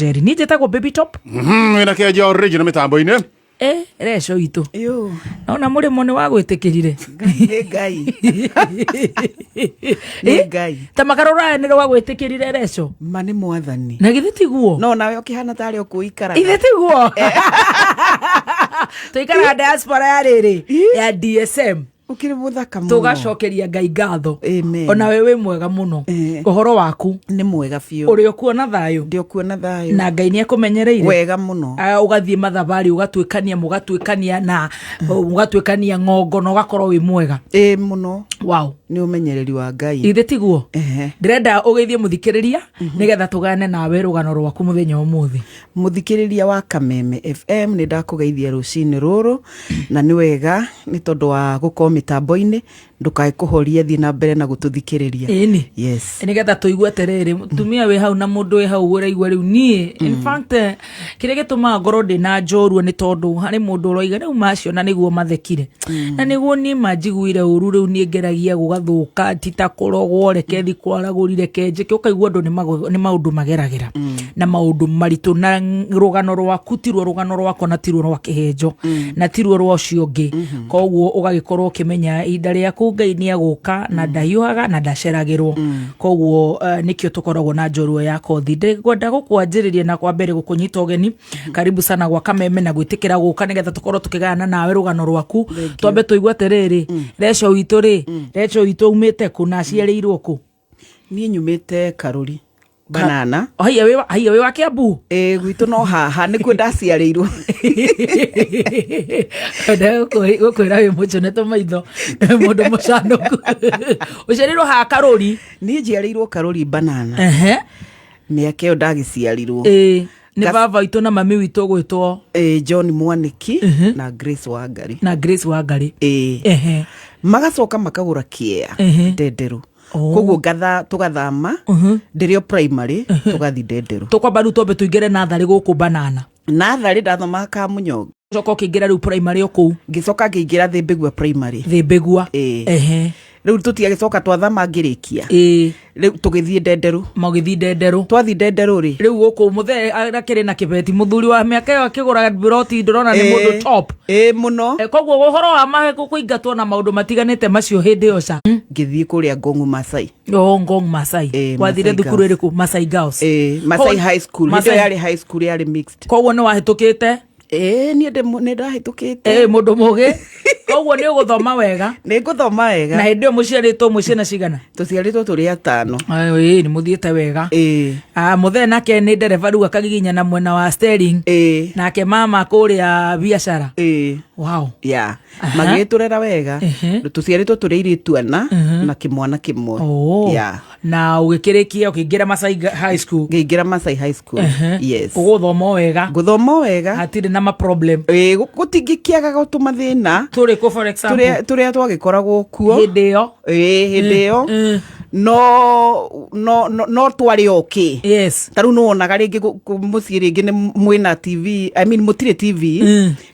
Njeri. Niĩ njĩtagwo Baby Top. Wĩna kĩanjia original mĩtambo-inĩ. Reco itũ. Yo. Naona mũrĩmo nĩ wagwĩtĩkĩrire. Nĩ Ngai. Nĩ Ngai. Ta makarũra nĩ rwagwĩtĩkĩrire reco. Ma nĩ mwathani. Na githĩ tiguo? No nawe ũkĩhana tarĩ o kũikaraga. Ithe tiguo? Tũikaraga diaspora ya rĩrĩ ya DSM. Ũkĩrĩ mũthaka mũno. Tũgacokeria Ngai ngatho. Amen. Onawe wĩ mwega mũno. Ũhoro waku? Nĩ mwega biũ. Ũrĩ okuo na thayũ? Ndĩ okuo na thayũ. Na Ngai nĩ akũmenyereire? Wega mũno. Ũgathiĩ mathabarĩ ũgatuĩkania mũgatuĩkania na ũgatuĩkania ng'ongo na ũgakorwo wĩ mwega. Ĩ mũno. Wow. Nĩ ũmenyereri wa Ngai. Ithe tiguo? Ehe. Ndĩrenda ũgeithie mũthikĩrĩria nĩgetha tũgane nawe rũgano rwaku mũthenya ũmũthĩ. Mũthikĩrĩria wa Kameme FM, nĩ ndakũgeithia rũcinĩ rũrũ, na nĩ wega nĩ tondũ wa gũkorwo mĩtambo-inĩ, ndũkae kũhoria, thiĩ na mbere na gũtũthikĩrĩria. Ĩni. Yes. Nĩgetha tũigue atĩrĩrĩ, mũtumia wĩ hau na mũndũ wĩ hau ũraigua rĩu niĩ, in fact, kĩrĩa gĩtũmaga ngorwo ndĩ na njorua nĩ tondũ harĩ mũndũ ũroiga rĩu macio na nĩguo mathekire. Na nĩguo niĩ manjiguire ũru rĩu niĩ ngeragia gũgathũka ti ta kũrogwo reke thi kwaragũri reke njĩke ũkaigua andũ nĩ maũndũ mageragĩra na maũndũ maritũ na rũgano rwaku tiruo rũgano rwakwa na tiruo rwa kĩhenjo na tiruo rwa ũcio ũngĩ. Koguo ũgagĩkorwo ũkĩmenya ihinda rĩaku Ngai nĩ egũka na ndahiũhaga na ndaceragĩrwo. Koguo nĩkĩo tũkoragwo na njorua ya kothi. Ndĩkwenda gũkwanjĩrĩria na kwa mbere gũkũnyita ũgeni. Karibu sana gwa Kameme na gwĩtĩkĩra gũka nĩgetha tũkorwo tũkĩgayana nawe rũgano rwaku. Twambe tũigue atĩrĩrĩ, Reco witũ rĩ, Reco witũ aumĩte kũ na aciarĩirwo kũ? Niĩ nyumĩte Karũri Banana. Haiya wĩ haiya wĩ wa Kiambu? Ĩĩ, gwitũ no haha nĩkuo ndaciarĩirwo. Gũkwĩra wĩ mũcune tũmaitho, mũndũ mũcanũku. Ũciarĩirwo haha Karũri? Niĩ njiarĩirwo Karũri Banana. Mĩaka ĩyo ndagĩciarirwo. Ĩĩ. Nĩ baba witũ na mami witũ gwĩtwo John Mwaniki na Grace Wangari. Na Grace Wangari. Ĩĩ. Magacoka makagũra kĩea Ndenderũ. Koguo ngatha tũgathama ndĩrĩ o primary tũgathi Ndenderũ. Tũkwamba rĩu twambe tũingĩre natharĩ gũkũ Banana. Natharĩ ndathomaga Kamunyongo. Ũcoka ũkĩingĩra rĩu primary o kũu. Ngĩcoka ngĩingĩra Thĩmbĩgua primary. Thĩmbĩgua. Ĩĩ. Rĩu tũtiagĩcoka twathama ngĩrĩkia. Rĩu tũgĩthiĩ Ndenderũ. Magĩthiĩ Ndenderũ. Twathiĩ Ndenderũ rĩ. Rĩu gũkũ mũthee akĩrĩ na kĩbeti mũthuri wa mĩaka ĩyo akĩgũra broti ndĩrona nĩ mũndũ top. Ĩĩ mũno. Koguo ũhoro wa mahe kũingatwo na maũndũ matiganĩte macio hĩndĩ ĩyo ca. Ngĩthiĩ kũrĩa Ngong Masai. Oh, Ngong Masai. Wathire Masai thukuru Girls. ĩrĩkũ? Masai Girls. Masai High School. Hĩndĩ Masai ĩyo yarĩ high school yarĩ mixed. Koguo nĩ wahĩtũkĩte? Ĩĩ, niĩ nĩ ndahĩtũkĩte. Ĩĩ, mũndũ mũgĩ. Koguo nĩ ũgũthoma wega. Nĩ ngũthoma wega. Na hĩndĩ ĩyo mũciarĩtwo mwĩ ciana cigana? Tũciarĩtwo tũrĩ atano. Ĩĩ, nĩ mũthiĩte wega. Ĩĩ. Mũthee nake nĩ ndereba rĩu akagiginya na mwena wa steering. Ĩĩ. Nake mama kũrĩa biacara. Ĩĩ. Wow. Yeah. Magĩgĩtũrera wega. Tũciarĩtwo tũrĩ airĩtu ana na kĩmwana kĩmwe. Yeah. Na ũgĩkĩrĩkia ũkĩingĩra Masai High School. Ngĩingĩra Masai High School. Yes. Ũgũthoma o wega. Ngũthoma o wega. Hatirĩ na ma problem. Ĩĩ, gũtingĩkĩagaga tũmathĩna. Tũrĩkũ for example? Tũrĩa twagĩkoragwo kuo. Hĩndĩ ĩyo. Ĩĩ, hĩndĩ ĩyo. No twarĩ okay. Yes. Ta rĩu nĩwonaga rĩngĩ mũciĩ rĩngĩ nĩ mwĩna TV, I mean mũtirĩ TV.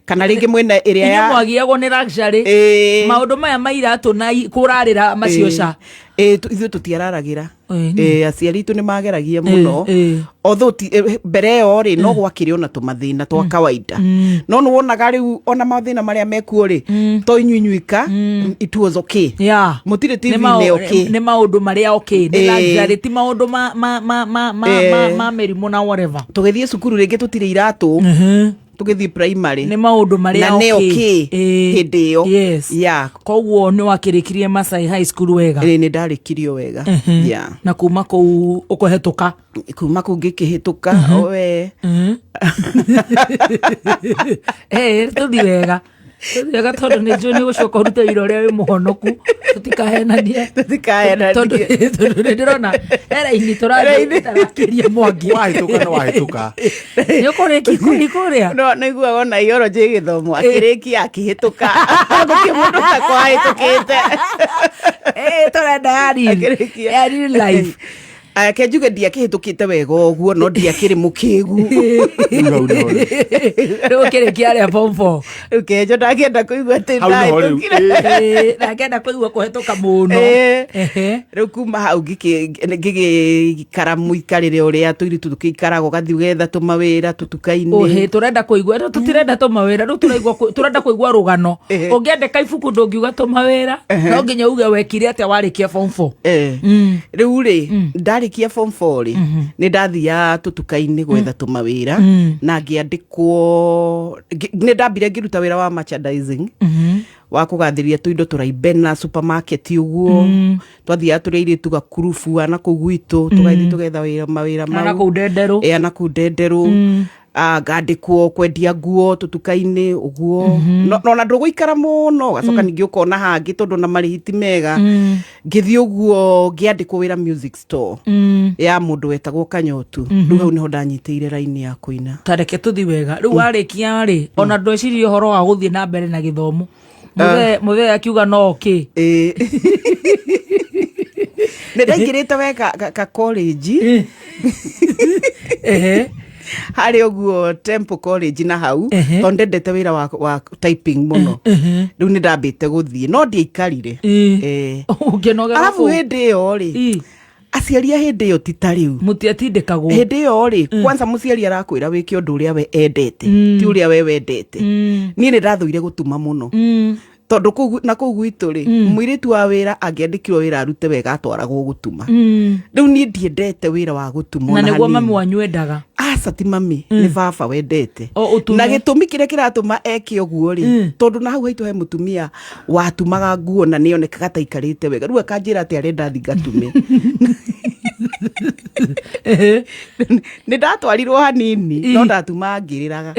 Kana rĩngĩ mwĩna ĩrĩa ya Inyuĩ mwagiagwo nĩ luxury. Ĩĩ. Maũndũ maya ma iratũ na kũrarĩra macio ca. Ĩĩ, ithuĩ tũtiararagĩra. Ĩĩ. Ĩĩ, aciari aitũ nĩ mageragia mũno. Although ti, mbere ĩyo rĩ, no gwakĩrĩ ona tũmathĩna twa kawaida. No nĩ wonaga rĩu ona mathĩna marĩa mekuo rĩ, to inyuĩ inyuika, it was okay. Yeah. Mũtirĩ TV Nĩ nĩ okay. Nĩ maũndũ marĩa okay. Nĩ Ĩĩ. luxury, ti maũndũ ma mĩrimũ na whatever. Tũgĩthiĩ cukuru rĩngĩ tũtirĩ iratũ. Tũgĩthiĩ primary. Nĩ maũndũ marĩa Na nĩ okay. okay Ĩĩ. hĩndĩ ĩyo. Yes. Yeah. Koguo nĩ wakĩrĩkirie Masai High School wega? Ĩĩ, nĩ ndarĩkirio wega. Yeah. Na kuma kũu ũkũhetũka? Kuma kũu ngĩkĩhĩtũka, owe. Tũthiĩ wega. Tũthiĩ wega tondũ nĩ njũĩ nĩ ũgũcoka ũrute wĩra ũrĩa wĩ mũhonoku. Tũtikahenanie. Tũtikahenanie. Tondũ nĩ ndĩrona he raini tũrathiĩ Raini. tũtarakĩria mwangi. Wahĩtũka nĩ wahĩtũka. Nĩ ũkũrĩkia kũri kũrĩa? No, nĩ iguaga ona iorojĩ ĩgĩthomwo, akĩrĩkia akĩhĩtũka. Gũtirĩ mũndũ ũtakwahĩtũkĩte. Tũrenda ya real. Akĩrĩkia. Ya real life. Aya, ke njuge ndiakĩhĩtũkĩte wega ũguo, no ndiakĩrĩ mũkĩgu. Rĩu hau nĩho rĩu. Rĩu ũkĩrĩkia arĩa form four? Rĩu kenjo ndakĩenda kũigua atĩ Hau nĩho rĩu. ndahĩtũkire. Ĩĩ, ndakĩenda kũigua kũhetũka mũno. Rĩu kuma hau ngĩgĩikara mũikarĩre ũrĩa tũirĩtu tũkĩikaraga, ũgathiĩ ũgetha tũmawĩra tũtuka-inĩ. Ũhĩ, tũrenda kũigua rĩu, tũtirenda tũmawĩra rĩu, tũraigua tũrenda kũigua rũgano. Ũngĩandĩka ibuku ndũngiuga tũmawĩra, no nginya uge wekire atĩa warĩkia form four. Rĩu rĩ, ndarĩkia form four rĩ, nĩ ndathiaga tũtuka-inĩ gwetha tũmawĩra na ngĩandĩkwo. Nĩ ndambire ngĩruta wĩra wa merchandising, wa kũgathĩrĩria tũindo tũraibena supermarket ũguo. Twathiaga tũrĩ airĩtu gakurubu ana kũu gwitũ, tũgathiĩ tũgetha wĩra, mawĩra Na mau. Kũu Ndenderũ. Ĩ, ana kũu Ndenderũ. Ah, ngandĩkwo kwendia nguo tũtuka-inĩ ũguo. No ona ndũgũikara mũno, ũgacoka ningĩ ũkona hangĩ tondũ na marĩhi ti mega. Ngĩthiĩ ũguo ngĩandĩkwo wĩra music store ya mũndũ wetagwo Kanyotu. Rĩu hau nĩho ndanyitĩire raini ya kũina. Tareke tũthi wega. Rĩu warĩkia rĩ, ona ndwecirie ũhoro wa gũthiĩ na mbere na gĩthomo? Mũthee akiuga no kĩ? Ĩĩ. Nĩ ndaingĩrĩte we ka college harĩ ũguo, Temple College, na hau tondũ ndendete wĩra wa typing mũno. Rĩu nĩ ndambĩte gũthiĩ no ndiaikarire. Ũkĩnogera Arabu kũu. Hĩndĩ ĩyo rĩ, aciari a hĩndĩ ĩyo ti ta rĩu. Mũtiatindĩkagwo. Hĩndĩ ĩyo rĩ, kwanza mũciari arakwĩra wĩke ũndũ ũrĩa we endete, ti ũrĩa we wendete. Niĩ nĩ ndathũire gũtuma mũno tondũ na kũu gwitũ rĩ, mũirĩtu wa wĩra angĩandĩkirwo wĩra arute wega atwaragwo gũtuma. Rĩu niĩ ndiendete wĩra wa gũtuma Na ona nĩguo hanini. mami wanyu endaga? Aca, ti mami, nĩ baba wendete. O ũtume. Na gĩtũmi kĩrĩa kĩratũma eke ũguo rĩ, tondũ na hau haitũ he mũtumia watumaga nguo na nĩonekaga ta ikarĩte wega. Rĩu akanjĩra atĩ arenda thi ngatume. Nĩ ndatwarirwo hanini no ndatuma ngĩrĩraga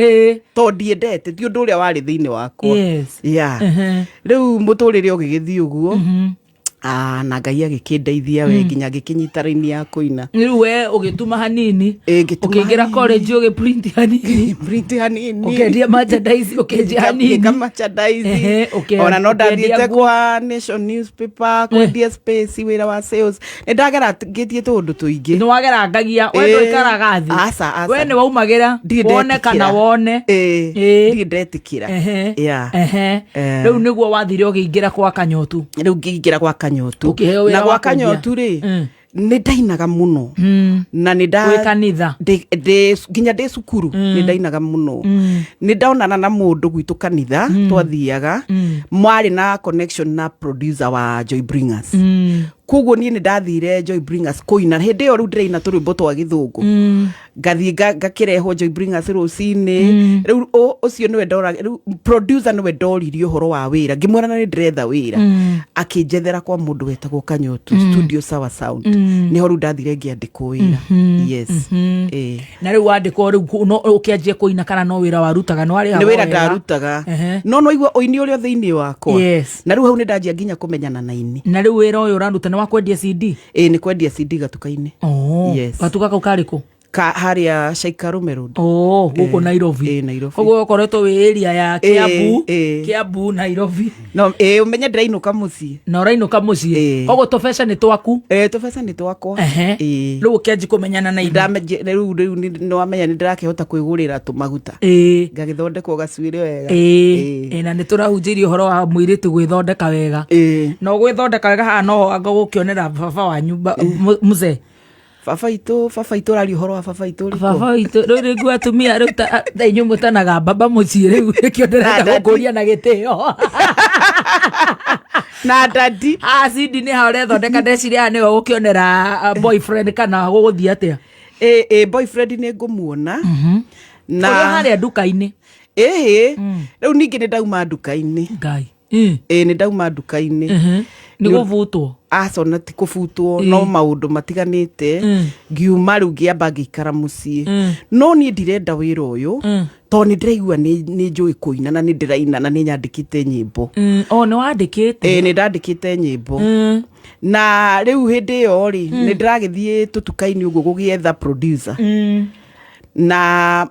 tondũ ndiendete, ti ũndũ ũrĩa warĩ thĩinĩ wakwa. Yeah. Rĩu mũtũrĩre ũgĩgĩthiĩ ũguo. Ah, na Ngai agĩkĩndeithia we nginya ngĩkĩnyita raini ya kũina. Rĩu we ũgĩtuma hanini, Ĩ, ngĩtuma ũkĩingĩra hanini. college, ũgĩprint hanini, Print hanini, ũkĩendia merchandise, ũkĩendia hanini. Ngĩka merchandise. Ona no Ũkĩendia ndathiĩte nguo. kwa Nation Newspaper kwendia space, wĩra wa sales. Nĩ ndagera ngĩtie tũũndũ tũingĩ. Nĩ wagerangagia we, ndũikaraga thĩ. Aca, aca. We nĩ waumagĩra Ndirĩ wone kana ndetĩkĩra. wone. Ndirĩ ndetĩkĩra. Yeah. Rĩu nĩguo wathire ũkĩingĩra kwa Kanyotu? Rĩu ngĩingĩra gwa Kanyotu. Ũkĩheo wĩra Na gwa wa kwendia. Kanyotu rĩ, nĩ ndainaga mũno na nĩ nda Wĩ kanitha? Nginya ndĩ cukuru nĩ ndainaga mũno. Nĩ ndonana na mũndũ gwitũ kanitha twathiaga, mwarĩ na connection na producer wa Joy Bringers. Koguo niĩ nĩ ndathire Joy Bringers kũina. Hĩndĩ ĩyo rĩu ndĩraina tũrwĩmbo twa gĩthũngũ, ngathiĩ ngakĩrehwo Joy Bringers rũcinĩ. Rĩu ũcio nĩwe ndora, rĩu producer nĩwe ndoririe ũhoro wa wĩra, ngĩmwĩra na nĩ ndĩretha wĩra. Akĩnjethera kwa mũndũ wetagwo Kanyotu, Studio Sawa Sound. Nĩho rĩu ndathire ngĩandĩkwo wĩra, yes. Ĩĩ. Na rĩu wandĩkwo rĩu no ũkĩanjia kũina kana no wĩra warutaga nĩ warĩhagwo Nĩ wĩra wega? ndarutaga, no igua ũini ũrĩa thĩinĩ wakwa. Na rĩu hau nĩ ndanjia nginya kũmenyana na ini. Na rĩu wĩra ũyũ ũraruta nĩ wa kwendia CD? Ĩĩ, nĩ kwendia CD gatuka-inĩ. Oh. Yes. Gatuka kau karĩ kũ? Ka harĩa Caikarume Road. Oh, gũkũ Nairobi? Ĩĩ, Nairobi. Koguo ũkoretwo wĩ area ya Kiambu? Ĩĩ. Kiambu, Nairobi. No ĩĩ, ũmenye ndĩrainũka mũciĩ. Na ũrainũka mũciĩ? Ĩĩ. Koguo tũbeca nĩ twaku? Ĩĩ, tũbeca nĩ twakwa. Ĩĩ. Rĩu ũkĩanji kũmenyana na ithe? Rĩu nĩwamenya nĩ ndĩrakĩhota kwĩgũrĩra tũmaguta, ngagĩthondekwo gacuĩrĩ wega. Ĩĩ, na nĩ tũrahunjĩirie ũhoro wa mũirĩtu gwĩthondeka wega. Na ũgwĩthondeka wega haha noho anga gũkĩonera baba wanyu mzee. Baba itũ, ũraria ũhoro wa baba itũ ũrĩkũ? Baba witũ rĩu rĩngĩ atumia rĩu ta inyuĩ mũtanaga baba mũciĩ rĩu nĩkĩo ndĩrenda Na daddy. gũkũria na gĩtĩo. Na daddy. Ah, Cindy nĩ ha ũrethondeka, ndeciria haha nĩwe gũkĩonera boyfriend kana gũgũthiĩ atĩa? Ĩ, boyfriend nĩ ngũmuona na Ũrĩa harĩa nduka-inĩ? Ĩhĩ, rĩu ningĩ nĩ ndauma nduka-inĩ. Ngai. Ĩ, nĩ ndauma nduka-inĩ. Nĩ gũbutwo? Aca, ona ti kũbutwo, no maũndũ matiganĩte. Ngiuma rĩu ngĩamba ngĩikara mũciĩ, no niĩ ndirenda wĩra ũyũ tondũ nĩ ndĩraigua nĩ njũĩ kũina na nĩ ndĩraina na nĩ nyandĩkĩte nyĩmbo. O nĩ wandĩkĩte? Ĩ, nĩ ndandĩkĩte nyĩmbo. Na rĩu hĩndĩ ĩyo rĩ, nĩ ndĩragĩthiĩ tũtuka-inĩ ũguo gũgĩetha producer. Na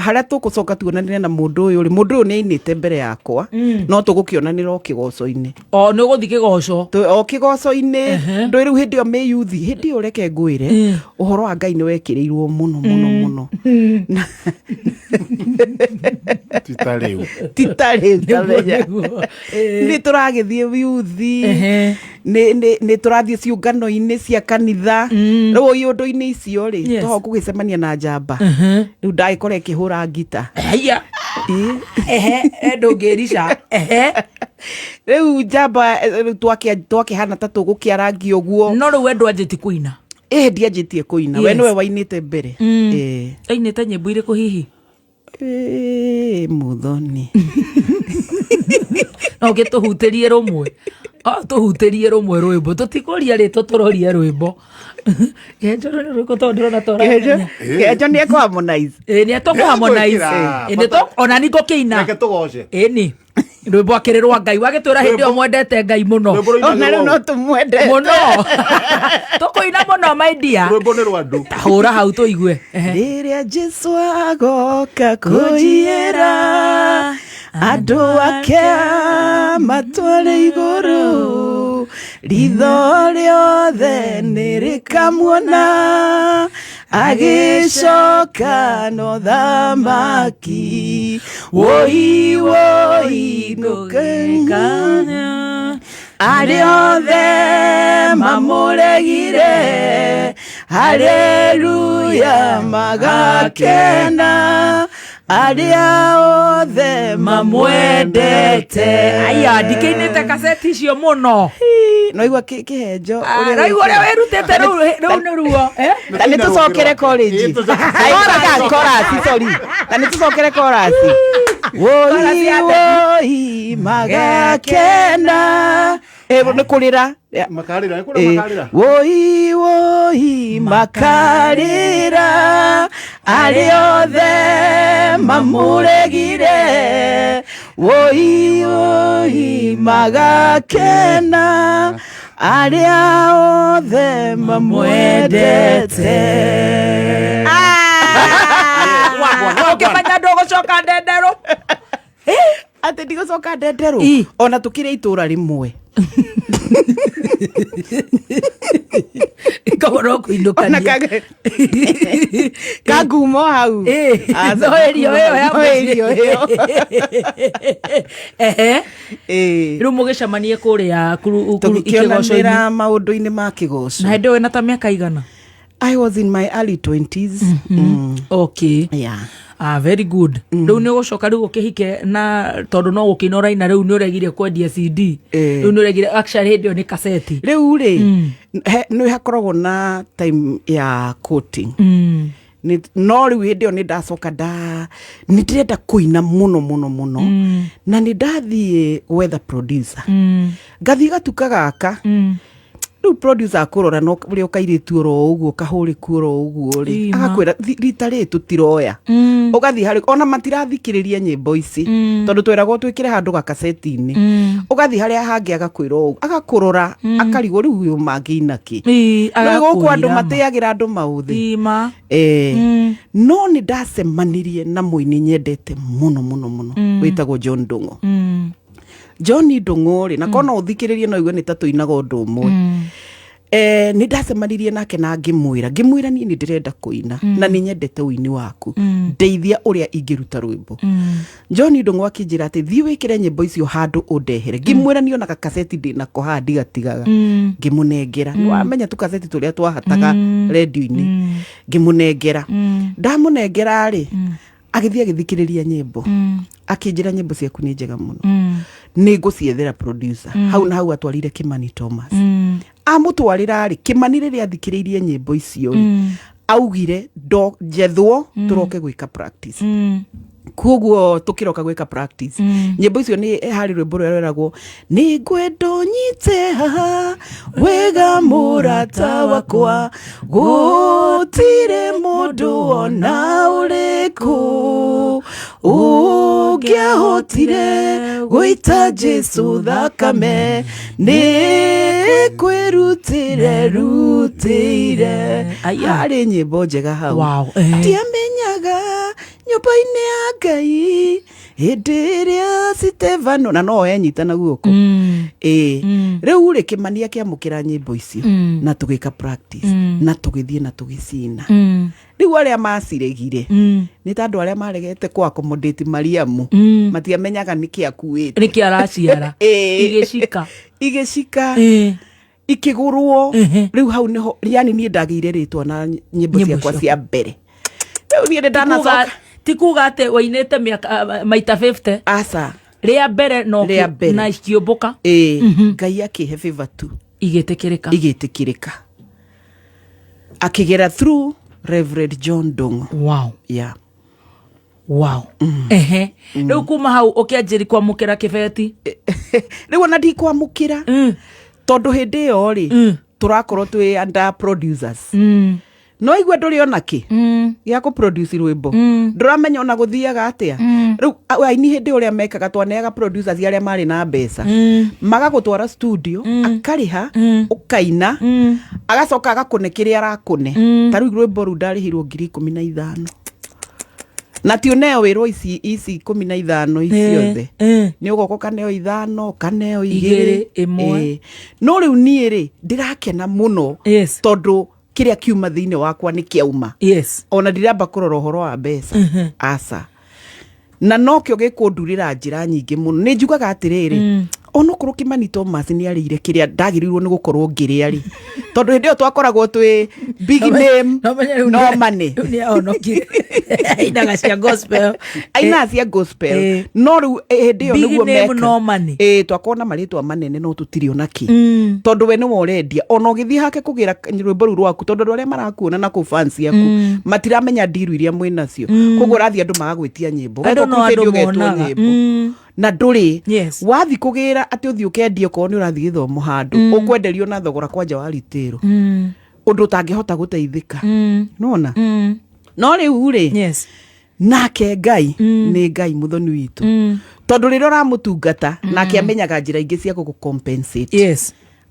harĩa tũgũcoka tuonanĩre na mũndũ ũyũ rĩ, mũndũ ũyũ nĩ ainĩte mbere yakwa, no tũgũkĩonanĩra o kĩgoco-inĩ. O nä å gå thiä kä goco. O kĩgoco-inĩ. Ndũĩ rĩu hĩndĩ ĩyo mĩyuthi, hĩndĩ ĩyo reke ngwĩre, ũhoro wa Ngai nĩ wekĩrĩirwo mũno mũno mũno. Ti ta rĩu. Ti ta rĩu tamenya. Nĩ tũragĩthiĩ yuthi, nĩ tũrathiĩ ciũngano-inĩ cia kanitha, rĩu iũndũ-inĩ icio rĩ, toho kũgĩcemania na njamba rĩu ndagĩkora ĩkĩhũra ngita. Haiya. Ĩ. Ehe, ndå ngä rica ehe. Rĩu njamba rĩu twakĩhana ta tũgũkĩarangia ũguo. No rä u we ndwanjä ti kũina? Ĩ, ndianjĩtie kũina. We nĩwe wainĩte mbere. Ĩ. Ainä te nyä mbo irä kå hihi? Ĩ, Muthoni. No gä tå hutä rie rå mwe, tå hutä rie rå mwe rwä mbo, tå tikå ria rä tå, tå rorie rwä mbo kĩhenjo nĩ rũrĩkũ, tondũ ndĩrona ta ũramenya. Kĩhenjo nĩ ekũ Harmonize. Ĩ, nĩ etũkũ Harmonize. Nĩegwĩkĩra. Ĩ, ona nĩ ngũkĩina. Reke tũgoce. Ĩni rwĩmbo akĩrĩ rwa Ngai, wagĩtwĩra hĩndĩ ĩyo mwendete Ngai mũno. Rwĩmbo rũinagĩrwo Ona rĩu no tũmwende. Mũno tũkũina mũno, my dear. Rwĩmbo nĩ rwa andũ. Ta hũra hau tũigue. Ehe. Rĩrĩa Jesu agoka kũiyĩra andũ ake matware igũrũ, ritho rĩothe nĩ rĩkamuona agĩcoka no thamaki, woi woi ngũkena, arĩa othe mamũregire, haleluya, magakena arĩa othe mamwendete. Aya, ndikĩinĩte kaseti icio mũno. No igua kĩhenjo. Raigua ũrĩa wĩrutĩte rĩu, rĩu nĩ ruo. Eh? Ta nĩ tũcokere college. Ĩ, Ai, chorus, sorry, ta nĩ tũcokere chorus. Chorus Woi ya woi magakena. Ĩ, nĩ kũrĩra. Makarĩra, nĩ kũrĩa makarĩra. Woi woi makarĩra arĩa othe mamũregire, woi woi magakena arĩa othe mamwendete. Ũkĩmenya ndũgũcoka ndenderũ. Atĩ ndigũcoka ndenderũ. Ĩ. Ona tũkĩrĩ itũra rĩmwe. Koguo no Ona kũinũkania. Kangumo hau. Ĩ, Aca, no ĩrio ĩyo ya no ĩrio ĩyo. Ehe. Ĩ. Rĩu mũgĩcemanie kũrĩa kĩgoco-inĩ. Tũgĩkĩonanĩra maũndũ-inĩ ma kĩgoco. Na hĩndĩ ĩyo wĩna ta mĩaka igana? I was in my early 20s. Okay. Yeah. Ah, very good. Rĩu nĩ ũgũcoka rĩu ũkĩhike na tondũ no gũkĩina ũraina, rĩu nĩ ũregire kwendia CD. Ĩ. Rĩu nĩ ũregire, actually hĩndĩ ĩyo nĩ kaseti. Rĩu rĩ, nĩ hakoragwo na time ya courting. No rĩu hĩndĩ ĩyo nĩ ndacoka nda nĩ ndĩrenda kũina mũno mũno mũno, na nĩ ndathiĩ gwetha producer, ngathiĩ gatuka gaka. Rĩu producer akũrora no ũrĩa ũkairĩtu oro ũguo kahũrĩku oro ũguo rĩ, Ima. agakwĩra, "Rita rĩrĩ tũtiroya." Ũgathiĩ harĩ ona matirathikĩrĩria nyĩmbo ici, tondũ tweragwo twĩkĩre handũ gakaseti-inĩ. Ũgathiĩ harĩa hangĩ, agakwĩra ũũ, agakũrora, akarigwo rĩu ũyũ mangĩina kĩ. Ĩ, Rĩu gũkũ andũ agakwĩra ma. matĩagĩra andũ maũthĩ. Ima. No nĩ ndacemanirie na mũini nyendete mũno mũno mũno wĩtagwo John Ndung'u. John Ndung'u rĩ, na kona ũthikĩrĩrie no igue nĩ ta tũinaga ũndũ ũmwe. Nĩ ndacemanirie nake na ngĩmwĩra niĩ nĩ ndĩrenda kũina na nĩ nyendete ũini waku, ndeithia ũrĩa ingĩruta rwĩmbo. John Ndung'u akĩnjĩra atĩ thiĩ wĩkĩre nyĩmbo icio handũ ũndehere. Ngĩmwĩra niĩ ona gakaseti ndĩnako haha ndigatigaga. Ngĩmũnengera, nĩ wamenya tũkaseti tũrĩa twahataga rendio-inĩ. Ngĩmũnengera, ndamũnengera rĩ, agĩthiĩ agĩthikĩrĩria nyĩmbo, akĩnjĩra, "Nyĩmbo ciaku nĩ njega mũno, nĩ ngũciethera producer." Hau na hau atwarire Kimani Thomas. Amũtwarĩra rĩ, Kimani rĩrĩa athikĩrĩirie nyĩmbo icio rĩ, augire ndo njethwo tũroke gwĩka practice. Koguo tũkĩroka gwĩka practice nyĩmbo icio, nĩ harĩ rwĩmbo rũrĩa rweragwo, "Nĩ ngwenda ũnyite haha wega mũrata wakwa, gũtirĩ mũndũ ona ũrĩkũ." Ndingĩahotire gũita Jesu thakame, nĩ kwĩrutĩre rutĩire. Aya. Harĩ nyĩmbo njega hau. Wow, eh. Ndiamenyaga nyũmba-inĩ ya Ngai hĩndĩ ĩrĩa Stefano na no enyita na guoko. Ĩĩ, rĩu rĩ, Kĩmani akĩamũkĩra nyĩmbo icio na tũgĩka practice na tũgĩthiĩ na tũgĩcina. Rĩu arĩa maciregire nĩ ta andũ arĩa maregete kũ accommodate Mariamu, matiamenyaga nĩkĩ akuĩte. Nĩkĩ araciara. Ĩĩ. Igĩcika. Igĩcika. Ikĩgũrwo. Rĩu hau nĩho yani niĩ ndagĩire rĩtwa na nyĩmbo Nyĩmbo ciakwa ciaku. cia mbere. Rĩu niĩ nĩ ndanacoka. Ti kuga atĩ wainĩte mĩaka maita 50? Aca. Rĩa mbere no Rĩa mbere. Na ikiũmbũka. Ĩĩ, Ngai akĩhe favor tu. Igĩtĩkĩrĩka. Igĩtĩkĩrĩka, akĩgera through Reverend John Dongo. Yeah. Wow, ehe, rĩu kuma hau ũkĩanjĩri kwamũkĩra kĩbeti? Rĩu ona ndikwamũkĩra, tondũ hĩndĩ ĩyo rĩ, tũrakorwo twĩ under producers. No igua ndũrĩ ona kĩ gĩa kũ produce rwĩmbo, ndũramenya ona gũthiaga atĩa. Rĩu aini hĩndĩ ũrĩa mekaga, twaneaga producers arĩa marĩ na mbeca, magagũtwara studio, akarĩha, ũkaina, agacoka agakũne kĩrĩa arakũne. Ta rĩu rwĩmbo rũu ndarĩhirwo 15,000, na ti ũneo wĩrwo ici ici 15 ciothe. Nĩ ũgoka ũkaneo 5, ũkaneo 2, 2, 1. Ĩĩ. No rĩu niĩ rĩ, ndĩrakena mũno tondũ kĩrĩa kiuma thĩinĩ wakwa nĩ kĩauma. Ona ndiramba kũrora ũhoro wa mbeca, aca. Na nokĩo gĩkũndurĩra njĩra nyingĩ mũno. Nĩ njugaga atĩrĩrĩ, onokorwo Kĩmani Thomas nĩ arĩire kĩrĩa ndagĩrĩirwo nĩ gũkorwo ngĩrĩa rĩ, tondũ hĩndĩ ĩyo twakoragwo twĩ big name, No menye rĩu no money. Rĩu nĩ ahonokire, ainaga cia gospel. Ainaga cia gospel. No rĩu hĩndĩ ĩyo Big nĩguo name, meka. no money. Ĩĩ, twakorwo na marĩtwa manene no tũtirĩ ona kĩ, tondũ we nĩwe ũrendia. Ona ũgĩthiĩ hake kũgĩra rwĩmbo rũu rwaku, tondũ andũ arĩa marakuona na kũu fans yaku matiramenya ndiru iria mwĩ nacio. Koguo ũrathiĩ, andũ magagwĩtia nyĩmbo. Andũ Ũgetwo no crusade, andũ ũgetwo monaga. nyĩmbo na ndũrĩ. Wathi kũgĩra atĩ ũthiĩ ũkendie, okorwo nĩ ũrathiĩ gĩthomo handũ, ũkwenderio na thogora kwanja wa ritĩro, ũndũ ũtangĩhota gũteithĩka nona. No rĩu rĩ, nake Ngai nĩ Ngai mũthoni witũ, tondũ rĩrĩa ũramũtungata nake amenyaga njĩra ingĩ cia gũkũ compensate.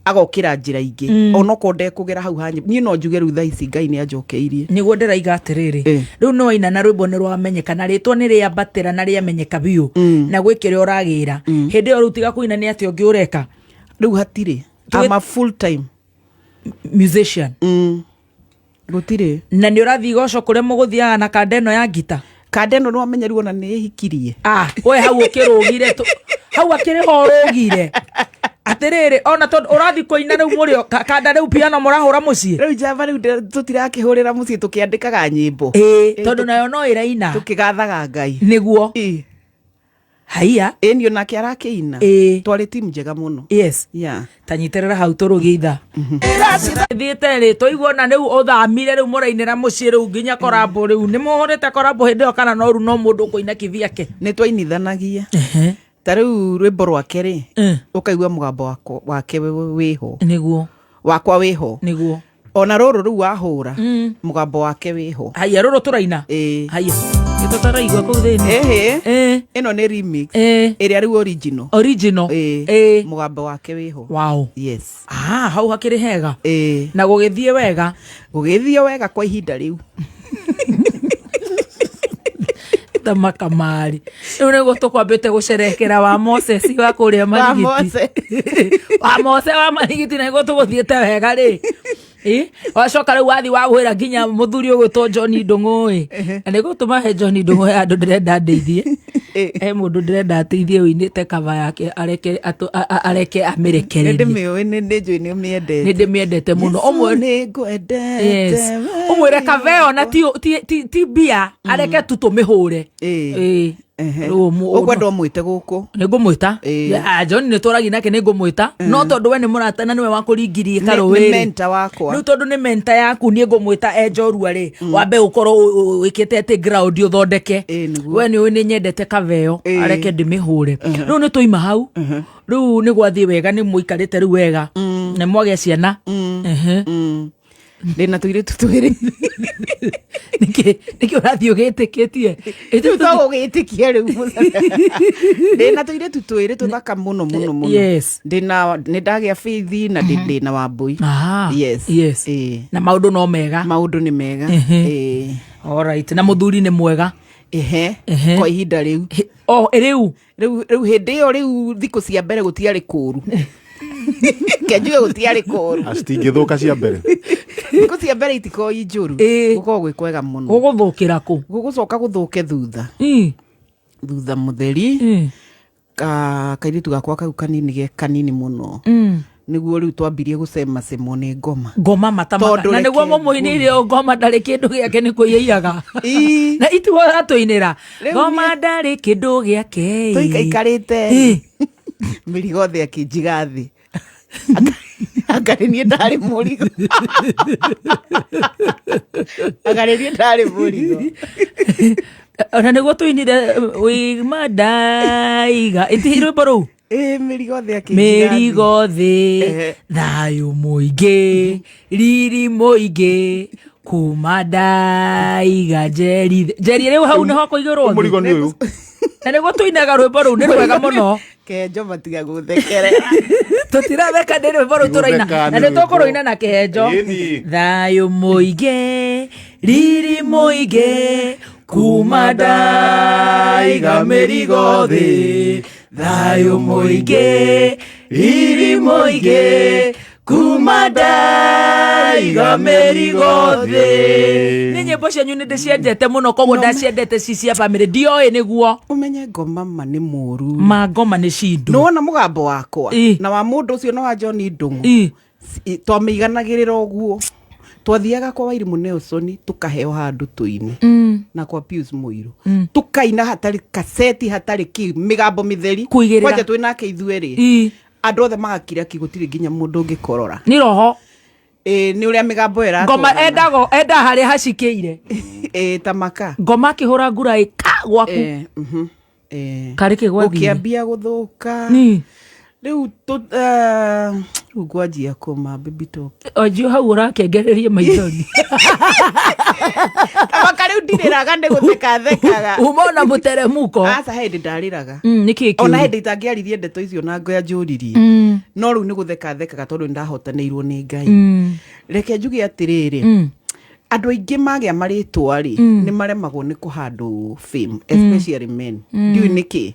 Agokĩra njĩra ingĩ onokorwo ndekũgera hau hanyĩ. Niĩ no njuge rĩu thaa ici Ngai nĩ anjokeirie. Nĩguo ndĩraiga atĩrĩrĩ, rĩu nĩ waina na rwĩmbo nĩ rwamenyeka na rĩtwa nĩ rĩambatĩra na rĩamenyeka biũ na gwĩ kĩrĩa ũragĩra. Hĩndĩ ĩyo rĩu tiga kũina, nĩ atĩa ũngĩ ũreka? Rĩu hatirĩ. I'm a full time musician. Gũtirĩ. Na nĩ ũrathiĩ igoco kũrĩa mũgũthiaga na kanda ĩno ya ngita? Kanda ĩno nĩ wamenya rĩu ona nĩ ĩhikirie. Ah, we hau ũkĩrũgire hau akĩrĩ ho ũrũgire atĩrĩrĩ, ona tondũ ũrathiĩ kũina rĩu mũrĩ kanda rĩu piano mũrahũra mũciĩ. Rĩu njamba rĩu tũtirakĩhũrĩra mũciĩ tũkĩandĩkaga nyĩmbo. Ĩĩ, tondũ nayo no ĩraina. Tũkĩgathaga Ngai. Nĩguo. Haiya. Ĩni onake arakĩina. Twarĩ timu njega mũno. Yeah. Ta nyitĩrĩra hau tũrũgie itha thiĩte rĩ, tũigua ona rĩu ũthamire, rĩu mũrainĩra mũciĩ, rĩu nginya korabo, rĩu nĩ mũhũrĩte korabo hĩndĩ ĩyo kana no rĩu no mũndũ ũkũina kivyake? Nĩ twainithanagia. Ta rĩu rwĩmbo rwake rĩ, ũkaigua mũgambo wake wĩho. Wakwa wĩho. Ona rũrũ rĩu wahũra, mũgambo wake wĩho. Haiya, rũrũ tũraina? Ĩĩ. Haiya, nĩtũtaraigua kũu thĩinĩ. Ĩhĩ. Ĩno nĩ remix. Ĩrĩa rĩu original. Original. Ĩĩ. Mũgambo wake wĩho. Yes. Ah, hau hakĩrĩ hega. Ĩĩ. Na gũgĩthiĩ wega. Gũgĩthiĩ wega kwa ihinda rĩu. Ta makamari rĩu nĩguo tũkwambĩte gũcerekera wa Moses wa kũrĩa Marigiti. Mose. Wa Mose wa Marigiti, na nĩguo tũgũthiĩte wega rĩ. Ĩ, wacoka rĩu wathi wagwĩra nginya mũthuri ũgwĩtwo John Ndũng'ũ ĩ, na nĩguo tũmahe John Ndũng'ũ he andũ ndĩrenda ndeithie, he mũndũ ndĩrenda ateithie ũinĩte kava yake, areke areke Nĩ amĩrekererie. Ndĩmĩũĩ, nĩ njũĩ nĩ ũmĩendete. Nĩ ndĩmĩendete mũno. Ũmwe nĩ ngwendete. Yes, ũmwĩre kava ĩyo na ti mbia, areke tu tũmĩhũre. Ĩĩ. Ĩĩ. Rĩu Ũkwenda ũmwĩte gũkũ? Nĩ ngũmwĩta. Ĩĩ. Ah, John nĩ tũragia nake, nĩ ngũmwĩta, no tondũ we nĩ mũrata na nĩwe wakũringirie Nĩ karũĩ nĩ mentor wakwa. Rĩu tondũ nĩ mentor yaku, niĩ ngũmwĩta enjorua rĩ, wambe ũkorwo wĩkĩte atĩ ground ũthondeke. Ĩĩ, nĩguo. We nĩ ũĩ nĩ nyendete kaveo. Areke ndĩmĩhũre. Rĩu nĩ twaima hau, rĩu nĩ gwathiĩ wega, nĩ mũikarĩte rĩu wega, nĩ mwagĩa ciana. Ehe. Ndĩna tũirĩtu twĩrĩ. Nĩkĩ nĩkĩ ũrathiĩ ũgĩtĩkĩtie? Rĩu to gũgĩtĩkia rĩu mũthenya. Ndĩna tũirĩtu twĩrĩ tũthaka mũno mũno mũno. Ndĩna nĩ ndagĩa Faith na ndĩna Wambũi. Ah, Yes. Yes. Ĩĩ. Na maũndũ no mega. Maũndũ nĩ mega. Ĩĩ. Alright. Na mũthuri nĩ mwega. Ehe. Ehe. Kwa ihinda rĩu. O rĩu. Rĩu rĩu hĩndĩ ĩyo rĩu thikũ cia mbere gũtiarĩ kũũru. Kenjuge gũtiarĩ kũũru. Citingĩthũka cia mbere. Thikũ cia mbere itikoragwo i njũru. Ĩĩ. Gũkoragwo gwĩ kwega mũno. Gũgũthũkĩra kũ? Gũgũcoka gũthũke thutha. Thutha mũtheri. Kairĩtu gakwa kau kanini ge kanini mũno. Nĩguo rĩu twambirie gũcemacemwo nĩ ngoma. Ngoma matamaka. Tondũ Na nĩguo reke mũmũinĩire ũyũ ngoma ndarĩ kĩndũ gĩake nĩ kũiyaiyaga. Ii. Na ituo atũinĩra. Rĩu Ngoma ndarĩ kĩndũ gĩake. Tũikaikarĩte. Ĩ. Mĩrigo thĩ akĩnjiga thĩ. Anga nĩ niĩ ndarĩ mũrigo. Anga nĩ niĩ ndarĩ mũrigo. Ona nĩguo tũinire wĩma ndaiga. Ĩti rwĩmbo rũu. Ĩ, mĩrigo thĩ akĩnjiga thĩ. Mĩrigo thĩ, Ehe. thayũ mũingĩ, riri mũingĩ, kuma ndaiga njeri. Njeri rĩu hau nĩho kũigĩrwo thĩ. Mũrigo nĩ ũyũ. Na nĩguo tũinaga rwĩmbo rũu nĩ rwega mũno. Kĩhenjo matiga gũthekerera. Tũtiratheka nĩ rwĩmbo rũu tũraina. Gũtheka Na nĩ nĩ tũkũrũina rwĩmbo. na kĩhenjo. Ĩni. Thayũ mũingĩ, riri mũingĩ, kuma ndaiga mĩrigo thĩ. Thayũ mũingĩ, riri mũingĩ, kuma ndaiga mĩrigo thĩ. Nĩ nyĩmbo cianyu nĩ ndĩciendete mũno, koguo ndaciendete ci cia bamĩrĩ, ndioĩ nĩguo. Ũmenye ngoma ma nĩ mũru. Ma ngoma nĩ cindo. Nĩwona mũgambo wakwa Ĩ. na wa mũndũ ũcio na wa John Ndung'u. Ĩ. Twamĩiganagĩrĩra ũguo. Twathiaga kwa Wairimũ Nelson tũkaheo handũ tũine. Na kwa Pius Mũirũ. Tũkaina hatarĩ kaseti, hatarĩ kĩ, mĩgambo mĩtheri. Kũigĩrĩra. Kwanja twĩ nake ithuerĩ. Andũ othe magakira ki, gũtirĩ nginya mũndũ ũngĩkorora. Nĩ roho. Ĩ, nĩ ũrĩa mĩgambo ĩyo Ngoma ĩratwarana. endago, enda harĩa hacikĩire. Ĩ, ta maka. Ngoma akĩhũra ngura ĩ, ka gwaku. Ĩ, mhm. Ĩ. Karĩ kĩ gwathire? Gũkĩambia gũthũka. Ni. Rĩu rĩu ngwanjia kũma baby talk. Onjio hau ũrakengereria maithori. Tabaka rĩu ndirĩraga nĩ gũtheka thekaga. Uma ona mũteremuko. Aca he hĩndĩ ndarĩraga. Nĩ kĩ Ona kĩũru? hĩndĩ itangĩaririe ndeto icio na ngoya njũririe. No rĩu nĩ gũtheka thekaga tondũ nĩ ndahotanĩirwo nĩ Ngai. Reke njuge atĩrĩrĩ. Andũ aingĩ magĩa marĩtwa rĩ, nĩ maremagwo nĩ kũhandũ fame, especially men. Ndiũĩ nĩkĩ.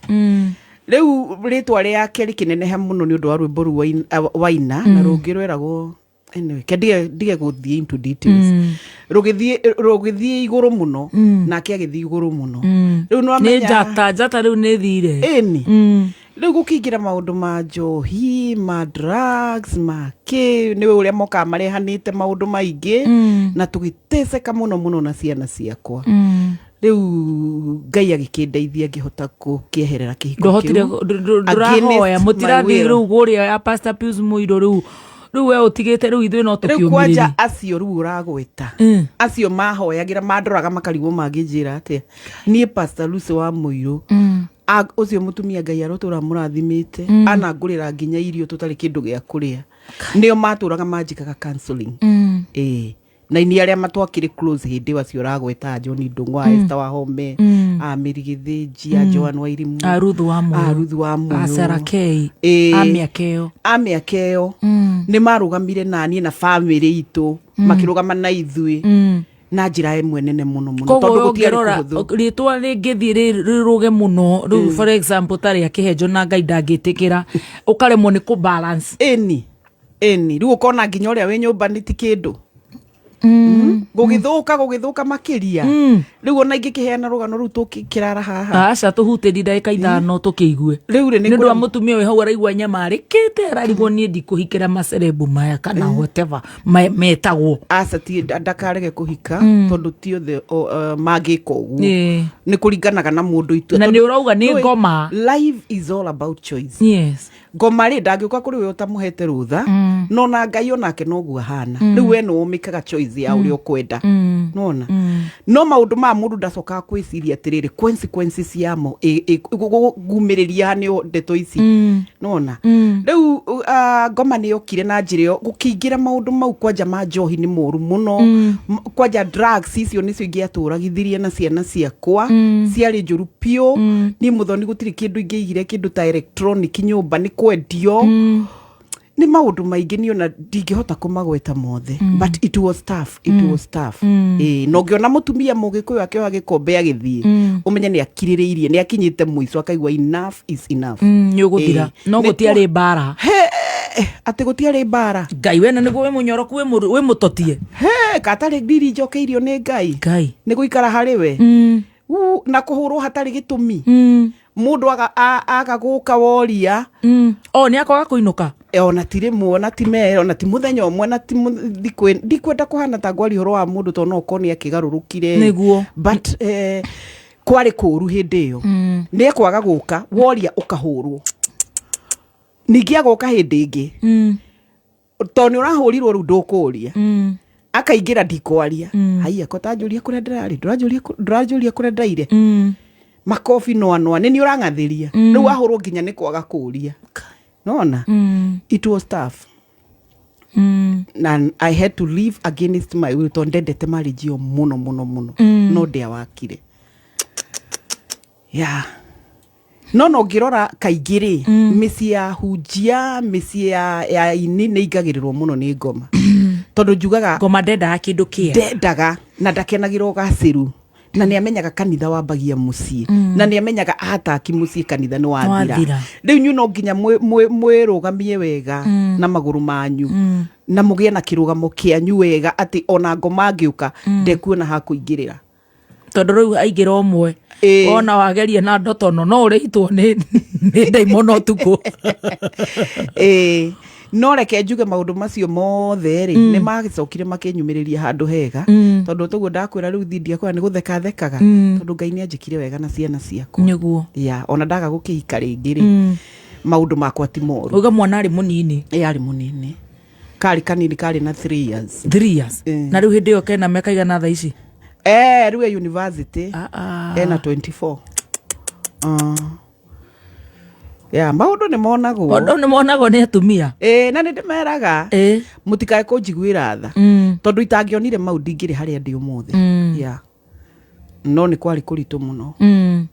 Rĩu rĩtwa rĩake rĩkĩneneha mũno nĩ ũndũ wa rwĩmbo rũu waina, na rũngĩ rweragwo, anyway, ke ndige gũthiĩ into details. Rũgĩthiĩ igũrũ mũno, nake agĩthiĩ igũrũ mũno. Rĩu nĩ Nĩ wamenya njata, njata rĩu nĩ thire. Ĩni. Rĩu gũkĩingĩra maũndũ ma njohi, ma drugs, ma kĩ, nĩ ũrĩa mokaga marehanĩte maũndũ maingĩ, na tũgĩteceka mũno mũno na ciana ciakwa. Rĩu Ngai agĩkĩndeithia ngĩhota gũkĩeherera kĩhiko Ndũhotire kĩu. ndũrahoya, Against my mũtirathiĩ will. rĩu kũrĩa ya Pastor Pius Mũirũ rĩu. Rĩu we ũtigĩte rĩu ithuĩ no Rĩu kwanja tũkĩũmĩrĩrie. acio rĩu ũragweta. Acio mahoyagĩra, mandoraga makarigwo mangĩnjĩra atĩa. Niĩ Pastor Lucy wa Mũirũ. Ũcio mũtumia Ngai arotũra mũrathimĩte. Anangũrĩra nginya irio tũtarĩ kĩndũ gĩa kũrĩa. Nĩo matũraga manjĩkaga counseling. Ĩĩ. Na ini arĩa matwakĩrĩ close hĩndĩ ĩyo acio ũragweta, John Ndung'u, a Esther Wahome, a Mary Gĩthĩnji, a Joan Wairimu, A Ruth wa Mũyũ. a Ruth wa Mũyũ. A Sarah K. Ĩĩ. A mĩaka ĩyo. A mĩaka ĩyo. Nĩ marũgamire na niĩ na famĩlĩ itũ, makĩrũgama na ithuĩ. Na njĩra ĩmwe nene mũno mũno, Koguo tondũ gũtiarĩ ũngĩrora, kũhũthũ. rĩtwa rĩngĩthiĩ rĩrũge mũno, rĩu for example ta rĩa kĩhenjo na Ngai ndangĩtĩkĩra, ũkaremwo nĩ kũ balance. Ĩni. Ĩni, rĩu ũkona nginya ũrĩa wĩ nyũmba nĩ ti kĩndũ. Gũgĩthũka, gũgĩthũka makĩria. Rĩu ona ingĩkĩheana rũgano rũu tũkĩrara haha. Aca, tũhutĩri ndagĩka ithano tũkĩigue. Rĩu rĩ, nĩ Nĩ ũndũ wa kũrĩ- mũtumia wĩ hau araigua nyama arĩkĩte, ararigwo niĩ ndikũhikĩra macerebu maya kana whatever metagwo. Aca, ti ndakarege kũhika, tondũ ti othe, mangĩka ũguo. Nĩ kũringanaga na mũndũ itua. Na Tondũ nĩ ũrauga nĩ nĩũĩ, ngoma. Life is all about choice. Ngoma rĩ, ndangĩũka kũrĩ we ũtamũhete rũtha. No na Ngai onake noguo ahana. Rĩu we nĩwe ũmĩkaga choice ya ũrĩa ũkwenda. Nona no maũndũ ma mũndũ ndacokaga kwĩciria atĩrĩrĩ, consequences yamo ngumĩrĩria nĩ ndeto ici. Nona rĩu ngoma nĩ yokire na njĩra ĩyo, gũkĩingĩra maũndũ mau kwanja ma njohi nĩ moru mũno. Kwanja drugs icio nĩcio ingĩatũragithirie na ciana ciakwa. Ciarĩ njũru biũ. Niĩ mũthoni gũtirĩ kĩndũ ingĩigire, kĩndũ ta electronic nyũmba nĩ kwendio. Nĩ maũndũ maingĩ niĩ ona ndingĩhota kũmagweta mothe, but it was tough, it was tough. Ĩĩ, na ũngĩona mũtumia mũgĩkũyũ akĩoha gĩkombe agĩthiĩ, ũmenye nĩ akirĩrĩirie, nĩ akinyĩte mũico, akaigua enough is enough. Nĩ ũgũthira. No Nĩ gũtiarĩ mbara? He, atĩ gũtiarĩ mbara. Ngai wena nĩguo wĩ mũnyoroku, wĩ mũtotie. He, katarĩ ndiri njokeirio nĩ Ngai. Ngai. Nĩ gũikara harĩ we. Na kũhũrwo hatarĩ gĩtũmi. Mũndũ aga gũka woria. O nĩ akwaga kũinũka. Ona ti rĩmwe, ona ti merĩ, ona ti mũthenya ũmwe, ona ti thikũ ndikwenda kũhana ta ngwaria ũhoro wa mũndũ tondũ no ũkorwo nĩ akĩgarũrũkire. But kwarĩ kũũru hĩndĩ ĩyo. Nĩ ekwaga gũka woria, ũkahũrwo. Ningĩ agoka hĩndĩ ĩngĩ, tondũ nĩ ũrahũrirwo, rĩu ndũkũria. Akaingĩra, ndikwaria. Haiya, ko tanjũria kũrĩa ndĩrarĩ, ndũranjũria kũrĩa ndaire. Makobi noa noa nĩ niĩ ũrang'athĩria. Rĩu wahũrwo nginya nĩ kwaga kũria. Nona it was tough. Na I had to live against my will tondũ ndendete marriage ĩyo mũno mũno mũno. No ndĩawakire, yeah. No ngĩrora kaingĩ rĩ, mĩciĩ ya hunjia, mĩciĩ ya ini nĩ ingagĩrĩrwo mũno nĩ ngoma, tondũ njugaga Ngoma ndendaga kĩndũ kĩega. Ndendaga na ndakenagĩra ũgacĩru, na nĩ amenyaga kanitha wambagia mũciĩ, na nĩ amenyaga ataki mũciĩ kanitha nĩ wathira. Wathira. Rĩu inyuĩ no nginya mwĩrũgamie wega na magũrũ manyu na mũgĩe na kĩrũgamo kĩanyu wega, atĩ ona ngoma angĩũka ndekuona ha kũingĩrĩra. Tondũ rĩu aingĩra ũmwe, ona wageria na ndotono no ũrĩitwo nĩ ndaimono ũtukũ. Ĩĩ, no reke njuge maũndũ macio mothe rĩ, nĩ magĩcokire makĩnyumĩrĩria handũ hega, tondũ toguo ndakwĩra rĩu thindi akwa nĩ gũtheka thekaga, tondũ Ngai nĩ anjĩkire wega na ciana ciakwa. Ya, ona ndaga gũkĩhika rĩngĩ rĩ, maũndũ makwa ti moru. Uga mwana arĩ mũnini? Ĩ, arĩ mũnini, karĩ kanini, karĩ na 3 years. 3 years? Na rĩu hĩndĩ ĩyo kena mĩaka igana thaa ici? Eh, rĩu e university. Ah, ah. Ena 24. Ya, maũndũ nĩ monagwo. Ũndũ nĩ monagwo nĩ atumia. Ĩ, na nĩ ndĩmeraga mũtikae kũnjiguĩra tha, tondũ itangĩonire mau ndingĩrĩ harĩa ndĩ ũmũthĩ. Ya, no nĩ kwarĩ kũritũ mũno.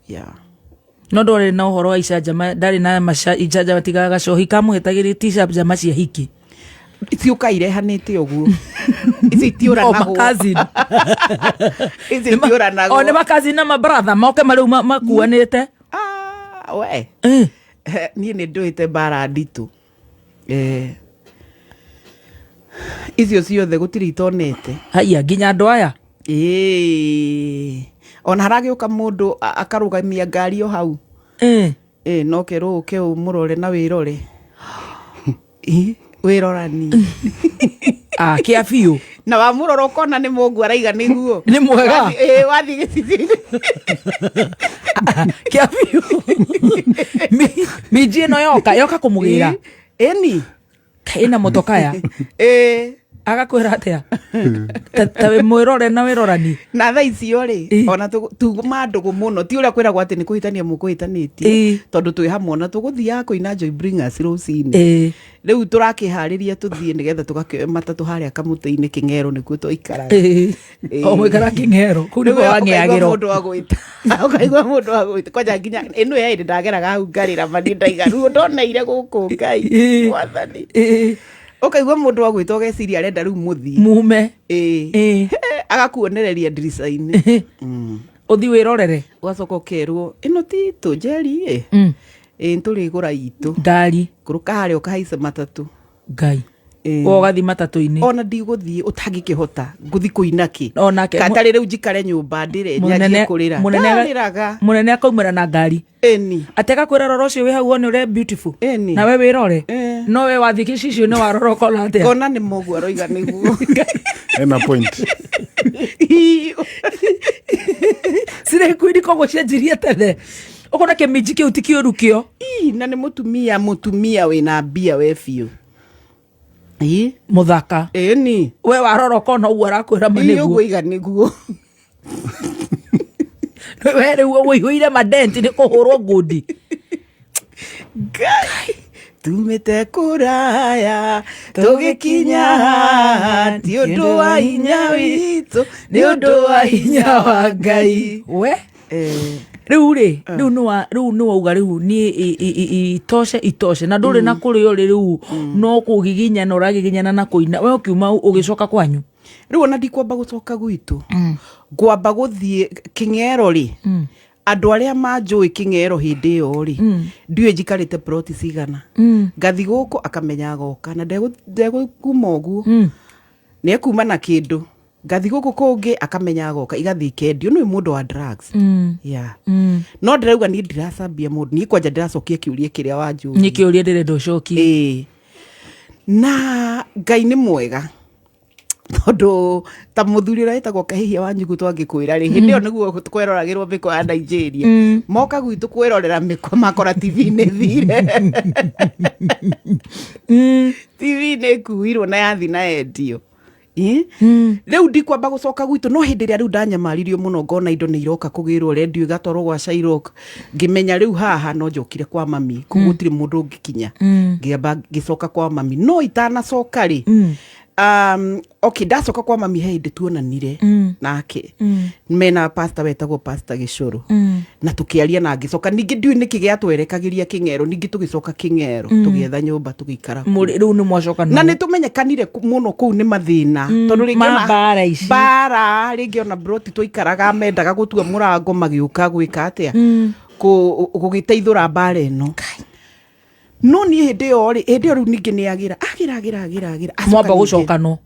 Ya. No ndwarĩ na ũhoro wa icanjama, ndarĩ na icanjama tiga gacohi kamũhetagĩrĩ ti icanjama cia hiki? Ciũka irehanĩte ũguo, ici O itiũranagwo. Makazini. Ici itiũranagwo. O nĩ makazini na mabratha moke marĩu makuanĩte. Ah, we. Niĩ nĩ ndũĩte mbara nditũ. Icio ciothe gũtirĩ itonete. Haiya, nginya andũ aya? Ĩĩ, ona haragĩũka mũndũ akarũgamia ngari o hau. Ĩ, no kerwo ũke ũmũrore na wĩrore. Ĩ, wĩrorani. Ah, kĩa biũ. Na wamũrora ũkona nĩ mũngu araiga nĩguo. Nĩ mwega. Ĩ, wathiĩ gĩcicio-inĩ. Kĩa biũ. Minji ĩno yoka kũmũgĩra. Ĩni. Ĩna mũtokaya. Ĩ. Agakwĩra atĩa ta wĩ mwĩrore na wĩrorani? Na thaa icio rĩ, ona tuma ndũgũ mũno, ti ũrĩa kwĩragwo atĩ nĩ kũhĩtania mũkũhĩtanĩtie, tondũ twĩ hamwe, ona tũgũthiaga kũina Joy Bringers rũcinĩ. Rĩu tũrakĩharĩria tũthiĩ nĩgetha tũgakĩoe matatũ harĩa kamũtĩ-inĩ Kĩng'ero nĩkuo twaikaraga. O mũikara Kĩng'ero kũu nĩkuo Rĩu ũkaigua wang'eagĩrwo. Mũndũ agwĩta, ũkaigua mũndũ agwĩta kwanja nginya ĩno ya ĩndĩ ndageraga hau ngarĩra mani ndaiga ruo ndoneire gũkũ Ngai mwathani. Ũkaigua mũndũ agwĩta, ũgeciria arenda rĩu mũthiĩ mume. Ĩĩ. Agakuonereria ndirica-inĩ. Ũthi wĩrorere. Ũgacoka ũkerwo ĩno ti itũ njeri ĩ. Ĩ, nĩtũrĩgũra itũ. Ngari. Kũrũka harĩa ũkahaica matatũ. Ngai. Ĩĩ. O ũgathiĩ matatũ-inĩ. Ona ndigũthiĩ, ũtangĩkĩhota ngũthi kũina kĩ? Onake katarĩ rĩu njikare nyũmba ndĩre nyanjie kũrĩra. Ndarĩraga. Mũnene akaumĩra na ngari. Ĩni. Atĩ agakwĩra, rora ũcio wĩ hau, wone ũrĩa beautiful. Ĩni. Nawe wĩrore. No we wathiĩ gĩcicio-inĩ warora ũkona atĩa? Ngona nĩ mũguo aroiga nĩguo. Ena point. Cirĩ kwini koguo cianjirie tene. Ũkona kĩminji kĩu ti kĩũru kĩo. Ii, na nĩ mũtumia mũtumia wĩna mbia we biũ. Ii. Mũthaka. Ĩni. We warora ũkona ũguo arakwĩra ma Ii, nĩguo. ũguo iga nĩguo. We rĩu ũihũire madenti nĩ kũhũrwo ngundi. Ngai tumĩte kũraya tũgĩkinya haha ti ũndũ wa hinya witũ nĩ ũndũ wa hinya wa Ngai. We Eh, rĩu rĩ rĩu nĩwa rĩu nĩwauga rĩu niĩ itoshe itoshe na ndũrĩ na kũrĩa ũrĩ rĩu no kũgiginyana ũragiginyana na kũina we ũkiuma ũgĩcoka kwanyu. Rĩu ona ndikwamba gũcoka gwitũ, ngwamba gũthiĩ Kĩng'ero rĩ, andũ arĩa manjũĩ Kĩng'ero hĩndĩ ĩyo rĩ, ndiũĩ njikarĩte ploti cigana, ngathi gũkũ akamenya agoka na ndegũkuma ũguo, nĩ ekuma na kĩndũ, ngathi gũkũ kũngĩ akamenya agoka, igathiĩ ikendio. Nĩ mũndũ wa drugs. Yeah. No ndĩrauga niĩ ndiracambia mũndũ, niĩ kwanja ndĩracokia kĩũria kĩrĩa wanjũria. Nĩ kĩũria ndĩrenda ũcokie. Ĩĩ. Na Ngai nĩ mwega tondũ ta mũthuri ũrĩa wĩtagwo Kahihia wa Nyugu twangĩkwĩra rĩ, hĩndĩ ĩyo nĩguo kweroragĩrwo mĩkwa ya Nigeria, moka gwitũ kwĩrorera mĩkwa makora TV nĩ thire, TV nĩ ĩkuirwo na yathi na endio. Ĩ? Rĩu ndikwamba gũcoka gwitũ, no hĩndĩ ĩrĩa rĩu ndanyamaririo mũno ngona indo nĩ iroka kũgĩrwo rendio igatwarwo gwa Shairok, ngĩmenya rĩu haha no njokire kwa mami, kũu gũtirĩ mũndũ ũngĩkinya. Ngĩamba ngĩcoka kwa mami, no itanacoka rĩ, okay, ndacoka kwa mami he hĩndĩ tuonanire nake mena pastor wetagwo Pastor Gĩcũrũ, na tũkĩaria na ngĩcoka ningĩ ndiũĩ nĩkĩ gĩatwerekagĩria Kĩng'ero, ningĩ tũgĩcoka Kĩng'ero tũgĩetha nyũmba tũgĩikara kuo. Rĩu nĩ mwacoka Na nĩ tũmenyekanire mũno kũu nĩ mathĩna tondũ rĩngĩ ma ona mbara ici. Mbara rĩngĩ ona broti twaikaraga mendaga gũtua mũrango magĩũka gwĩka atĩa, gũgĩteithũra mbara ĩno. No niĩ hĩndĩ ĩyo rĩ, hĩndĩ ĩyo rĩu ningĩ nĩ agĩra agĩra agĩra agĩra agĩra acoka Mwamba ningĩ. gũcokanwo.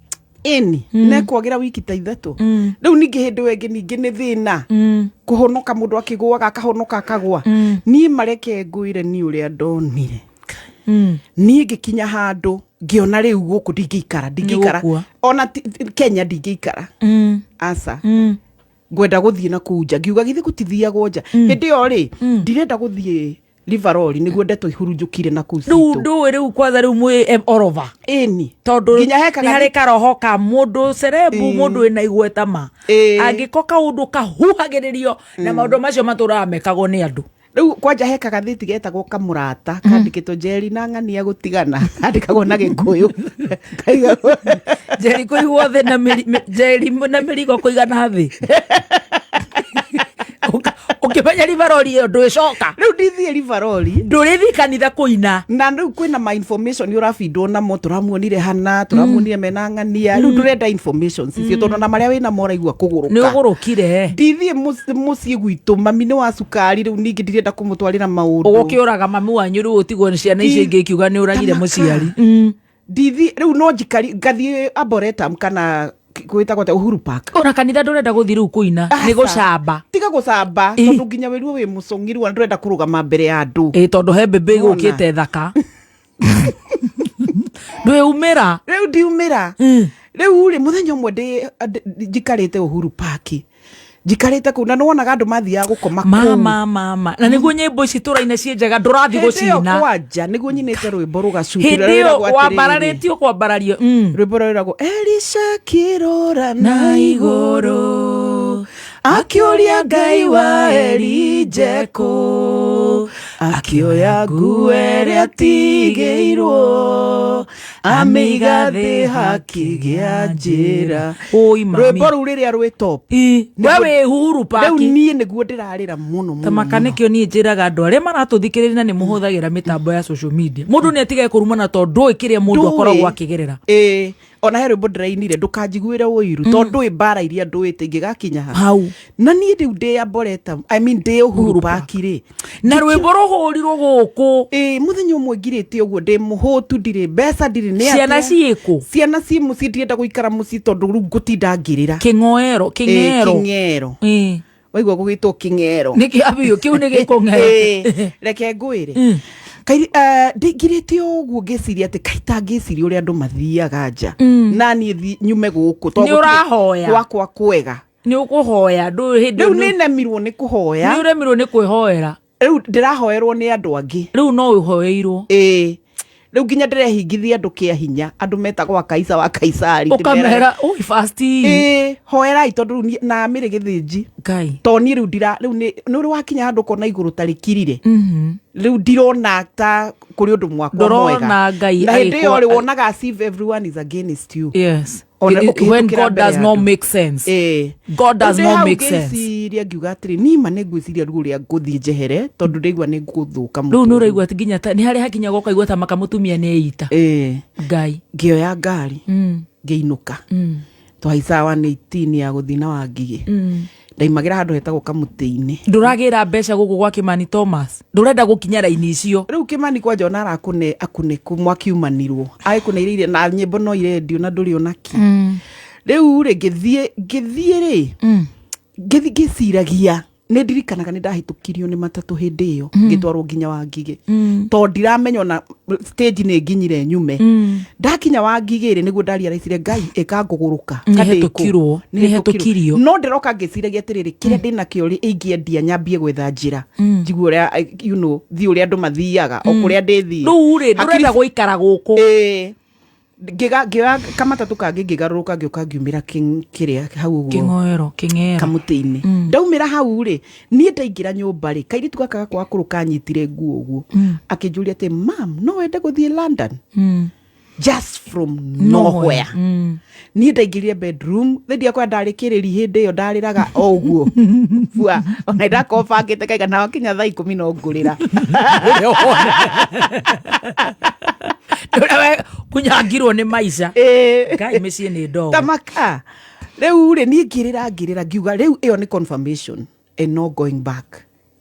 Ĩni, nekwagĩra wiki ta 3. Rĩu ningĩ hĩndĩ ĩyo ĩngĩ ningĩ nĩ thĩna kũhonoka, mũndũ akĩgũaga akahonoka akagwa. Niĩ mareke ngwĩre niĩ ũrĩa ndonire, niĩ ngĩkinya handũ ngĩona rĩu gũkũ ndingĩikara, ndingĩikara. Nĩgũkua. Ona Kenya ndingĩikara, aca. Ngwenda gũthiĩ na kũu nja, ngiuga githĩ gũtithiagwo nja hĩndĩ ĩyo rĩ, ndirenda gũthiĩ Livaroli nĩguo ndeto ihurunjũkire na kũu Rĩu citũ. Ndũĩ rĩu kwanza rĩu mwĩ orova. Ĩni. Tondũ nginya he nĩ harĩ karoho ka mũndũ cerebu, mũndũ wĩna igweta ma angĩko kaũndũ kahuhagĩrĩrio na maũndũ macio matũraga mekagwo nĩ andũ. Rĩu kwanja he kagathĩti getagwo Kamũrata, kandĩkĩtwo Njeri na Ng'ania gũtigana, kandĩkagwo na Gĩkũyũ. Kaigagwo Njeri kũigwo thĩ na Njeri na mĩrigo kũigana thĩ. Ũkĩmenya ribarori ĩyo ndwĩcoka. Rĩu ndithiĩ Rivaroli. Ndũrĩthiĩ kanitha kũina. Na rĩu kwĩna ma information ũrabindwo namo, tũramuonire hana, tũramuonire mena Ng'ania. Rĩu ndũrenda information icio tondũ na marĩa wĩnamo ũraigua kũgũrũka. Nĩ ũgũrũkire. Ndithiĩ mũciĩ gwitũ, mami nĩ wa cukari, rĩu ningĩ ndirenda kũmũtwarĩra maũndũ. Ũgũkĩũraga mami wanyu rĩu ũtigwo nĩ ciana icio ingĩ ikiuga nĩ ũragire Tamaka. mũciari. Ndithi rĩu no njikari ngathiĩ Arboretum kana gwĩtagwo atĩa, Uhuru Park. Ona kanitha ndũrenda gũthiĩ rĩu kũina nĩ Aca. gũcamba. Tiga gũcamba. Tondũ nginya wĩruo wĩ mũcong'i rĩu ona ndũrenda kũrũgama mbere ya andũ. Ĩ tondũ he mbĩmbĩ Wona. ĩgũkĩte thaka ndwĩumĩra. Rĩu ndiumĩra. Rĩu rĩ, mũthenya ũmwe njikarĩte Uhuru Park, njikarĩte kũu na nĩwonaga andũ mathiaga gũkoma kũu. Mama mama, na nĩguo nyĩmbo ici tũraina ciĩ njega ndũrathiĩ Hĩndĩ ĩyo gũcina. kwanja nĩguo nyinĩte rwĩmbo rũgacutu. Hĩndĩ ĩyo wambararĩtio kwambarario. Rwĩmbo rwĩragwo Elisha akĩrora na igũrũ akĩũria Ngai wa Elijah kũ, akĩoya nguo ĩrĩa atigĩirwo amĩiga thĩ hakĩgĩa njĩra. Oi, mami. Rwĩmbo rũu rĩrĩa rwĩ top. We wĩ Uhuru Rĩu Park. Niĩ nĩguo ndĩrarĩra mũno mũno. Tamaka nĩkĩo niĩ njĩraga andũ arĩa maratũthikĩrĩria na nĩ mũhũthagĩra mĩtambo ya social media, mũndũ nĩ atige kũrumana tondũ ndũĩ kĩrĩa mũndũ Ndũĩ. akoragwo akĩgerera. Ĩĩ, ona he rwĩmbo ndĩrainire, ndũkanjiguĩre ũiru tondũ ndũĩ mbara iria ndũĩte ingĩgakinya ha hau. Na niĩ rĩu ndĩ Arboretum, I mean ndĩ Uhuru Park rĩ, na rwĩmbo rũhũrirwo gũkũ. Ĩĩ, mũthenya ũmwe ngirĩte ũguo ndĩ mũhũtu, ndirĩ mbeca, ndirĩ nĩ Ciana atĩa. ciĩkũ? Ciana ciĩ mũciĩ, ndirenda gũikara mũciĩ tondũ rĩu ngũtinda ngĩrĩra. Kĩng'oero. Ĩĩ, Kĩng'ero. Kĩng'ero. Waigua gũgĩtwo kĩng'ero. Nĩ kĩa biũ kĩu nĩ gĩkũng'ero. Ĩĩ, reke ngwĩre. Ndingirĩte ũguo ngĩciria atĩ kaita ngĩciria ũrĩa andũ mathiaga nja na niĩ nyume gũkũ tondũ Nĩ ũrahoya. Gwakwa kwega. Nĩ ũkũhoya ndũĩ hĩndĩ Rĩu nĩ nemirwo nĩ kũhoya. Nĩ ũremirwo nĩ kwĩhoera. Rĩu ndĩrahoerwo nĩ andũ angĩ. Rĩu no ũhoeirwo. Ĩĩ, rĩu nginya ndĩrehingithia andũ kĩa hinya, andũ metagwo akaisa wa Kaisari. Ũkamera ui fast. Ĩĩ, hoerai tondũ rĩu na mĩrĩ gĩthĩnji. Ngai. To niĩ rĩu ndira rĩu nĩ nĩ ũrĩ wakinya handũ ũkona igũrũ ta rĩkirire. Rĩu ndirona ta kũrĩ ũndũ mwakwa mwega. Ndũrona Ngai Na hĩndĩ ĩyo agĩkwa- rĩ wonaga as if everyone is against you. Yes. Ona When ũkĩhĩtũkĩra God mbere does ya not andũ. make sense. Ĩĩ. God does Rĩu ndĩ not hau make sense. ngĩciria ngiuga atĩrĩ nima nĩ ngwĩciria rĩu ũrĩa ngũthiĩ njehere tondũ ndĩigua nĩ ngũthũka Rĩu nĩ mũtũrĩre. ũraigua atĩ nginya nĩ harĩa hakinyaga ũkaigua ta maka mũtumia nĩ eita. Ĩĩ. Ngai. Ngĩoya ngari ngĩinũka. Twahaicaga 118 ya gũthiĩ na Wangigĩ. Ndaimagĩra handũ hetagwo Kamũtĩ-inĩ. Ndũragĩra mbeca gũkũ gwa Kĩmani Thomas. Ndũrenda gũkinya raini icio. Rĩu Kĩmani kwanja ona arakũne akũne mwakiumanirwo agĩkũneire na nyĩmbo no irendio na ndũrĩ ona ki. Rĩu rĩ ngĩthiĩ ngĩthiĩ rĩ ngĩthiĩ ngĩciragia nĩ ndirikanaga nĩ ndahĩtũkirio nĩ matatũ hĩndĩ ĩyo ngĩtwarwo nginya Wangigĩ tondũ ndiramenya ona stage nĩ nginyire nyume. Ndakinya Wangigĩ rĩ nĩguo ndariaraicire Ngai ĩka ngũgũrũka. Nĩhetũkirwo, nĩhetũkirio. No ndĩroka ngĩciragia atĩrĩrĩ kĩrĩa ndĩnakĩo rĩ ingĩendia nyambie gwetha njĩra njigue ũrĩa thiĩ ũrĩa andũ mathiaga o kũrĩa ndĩthiĩ. Rĩu rĩ ndũrenda gũikara gũkũ. Ĩĩ. Ngĩoya kamatatũ kangĩ ngĩgarũrũka ngĩũka ngiumĩra kĩrĩa hau ũguo. Kĩng'oero, kĩng'ero. Kamũtĩ-inĩ. Ndaumĩra hau rĩ niĩ ndaingĩra nyũmba rĩ kairĩtu gaka gakwa gakũrũ kanyitire nguo ũguo akĩnjũria atĩ mam no wende gũthiĩ London? Just from nowhere. Niĩ ndaingĩrire bedroom thĩndĩ yakwa ndarĩ kĩrĩri hĩndĩ ĩyo ndarĩraga o ũguo bua ona ndakorwo bangĩte kaigana wakinya thaa 10 no ngũrĩra. Ũrĩa we kunyangirwo nĩ maica. Ĩĩ. Ngai mĩciĩ nĩ ndogo. Tamaka rĩu rĩ niĩ ngĩrĩra ngĩrĩra ngiuga rĩu ĩyo nĩ confirmation and no going back,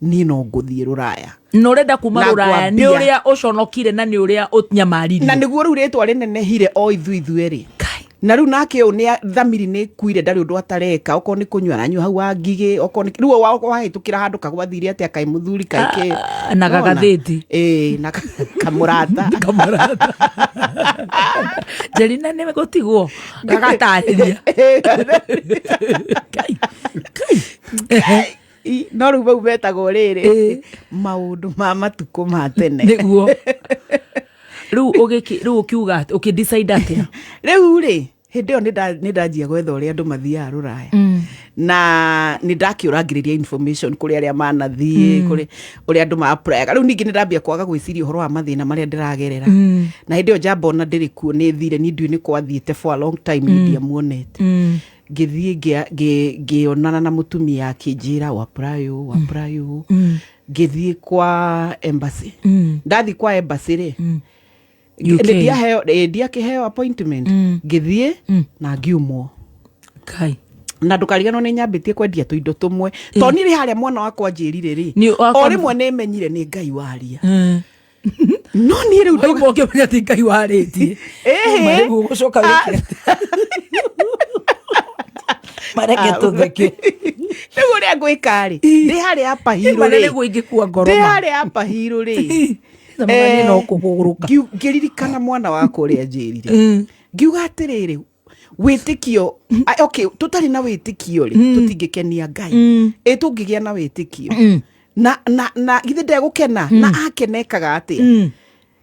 niĩ no ngũthiĩ rũraya. Na ũrenda kuma Na rũraya nĩ ngwambia. ũrĩa ũconokire na nĩ ũrĩa ũnyamaririo. Na nĩguo rĩu rĩtwa rĩnenehire o ithuĩ ithuerĩ. Ngai. Na rĩu nake ũyũ nĩ thamiri nĩ kuire ndarĩ ũndũ atareka okorwo nĩ kũnyua aranyua hau wa ngigĩ okorwo nĩ rĩu wahĩtũkĩra handũ kagwathire atĩa kaĩ mũthuri kaĩ kĩ. Ah, na Nona? gagathĩti. Ĩĩ, na kamũrata. Kamũrata. Njerina nĩ gũtigwo gagatarĩria. Ngai. Ngai. No rĩu mau metagwo rĩrĩ maũndũ ma matukũ ma tene. Nĩguo rĩu ũgĩki rĩu ũkiuga atĩ ũkĩ decide atĩa? Rĩu rĩ hĩndĩ ĩyo nĩ ndanjia gwetha ũrĩa andũ mathiaga rũraya na nĩ ndakĩũrangĩrĩria information kũrĩ arĩa manathiĩ kũrĩ ũrĩa andũ ma-applyaga. Rĩu ningĩ nĩ ndambia kwaga gwĩciria ũhoro wa mathĩna marĩa ndĩragerera na hĩndĩ ĩyo njamba ona ndĩrĩ kuo nĩ thire niĩ ndiũĩ nĩ kwathiĩte for a long time niĩ ndiamuonete. Ngĩthiĩ ngĩonana na mũtumia akĩnjĩra apply ũũ apply ũũ. Ngĩthiĩ kwa embassy. Ndathiĩ kwa embassy rĩ UK. Ndiakĩheo appointment ngĩthiĩ na ngiumwo. Ngai. Na ndũkariganwo nĩ nyambĩtie kwendia tũindo tũmwe tondũ niĩ rĩ harĩa mwana wakwa anjĩrire rĩ Nĩ o rĩmwe nĩ menyire nĩ Ngai waria. No niĩ rĩu Waigua ũkĩmenya ti Ngai warĩtie. Ĩhĩ. Rĩu ũgũcoka wĩke atĩa? Mareke tũtheke. Rĩu ũrĩa ngwĩka rĩ ndĩ harĩa apa hirũ Mana rĩ nĩguo ingĩkua ngoro ndĩ ma. harĩa apa hirũ rĩ Thamaka niĩ no kũgũrũka. Ngĩririkana mwana wakwa ũrĩa anjĩrire ngiuga atĩrĩrĩ wĩtĩkio okay tũtarĩ na wĩtĩkio rĩ tũtingĩkenia Ngai ĩ tũngĩgĩa na wĩtĩkio na na na githĩ ndegũkena na akenekaga atĩa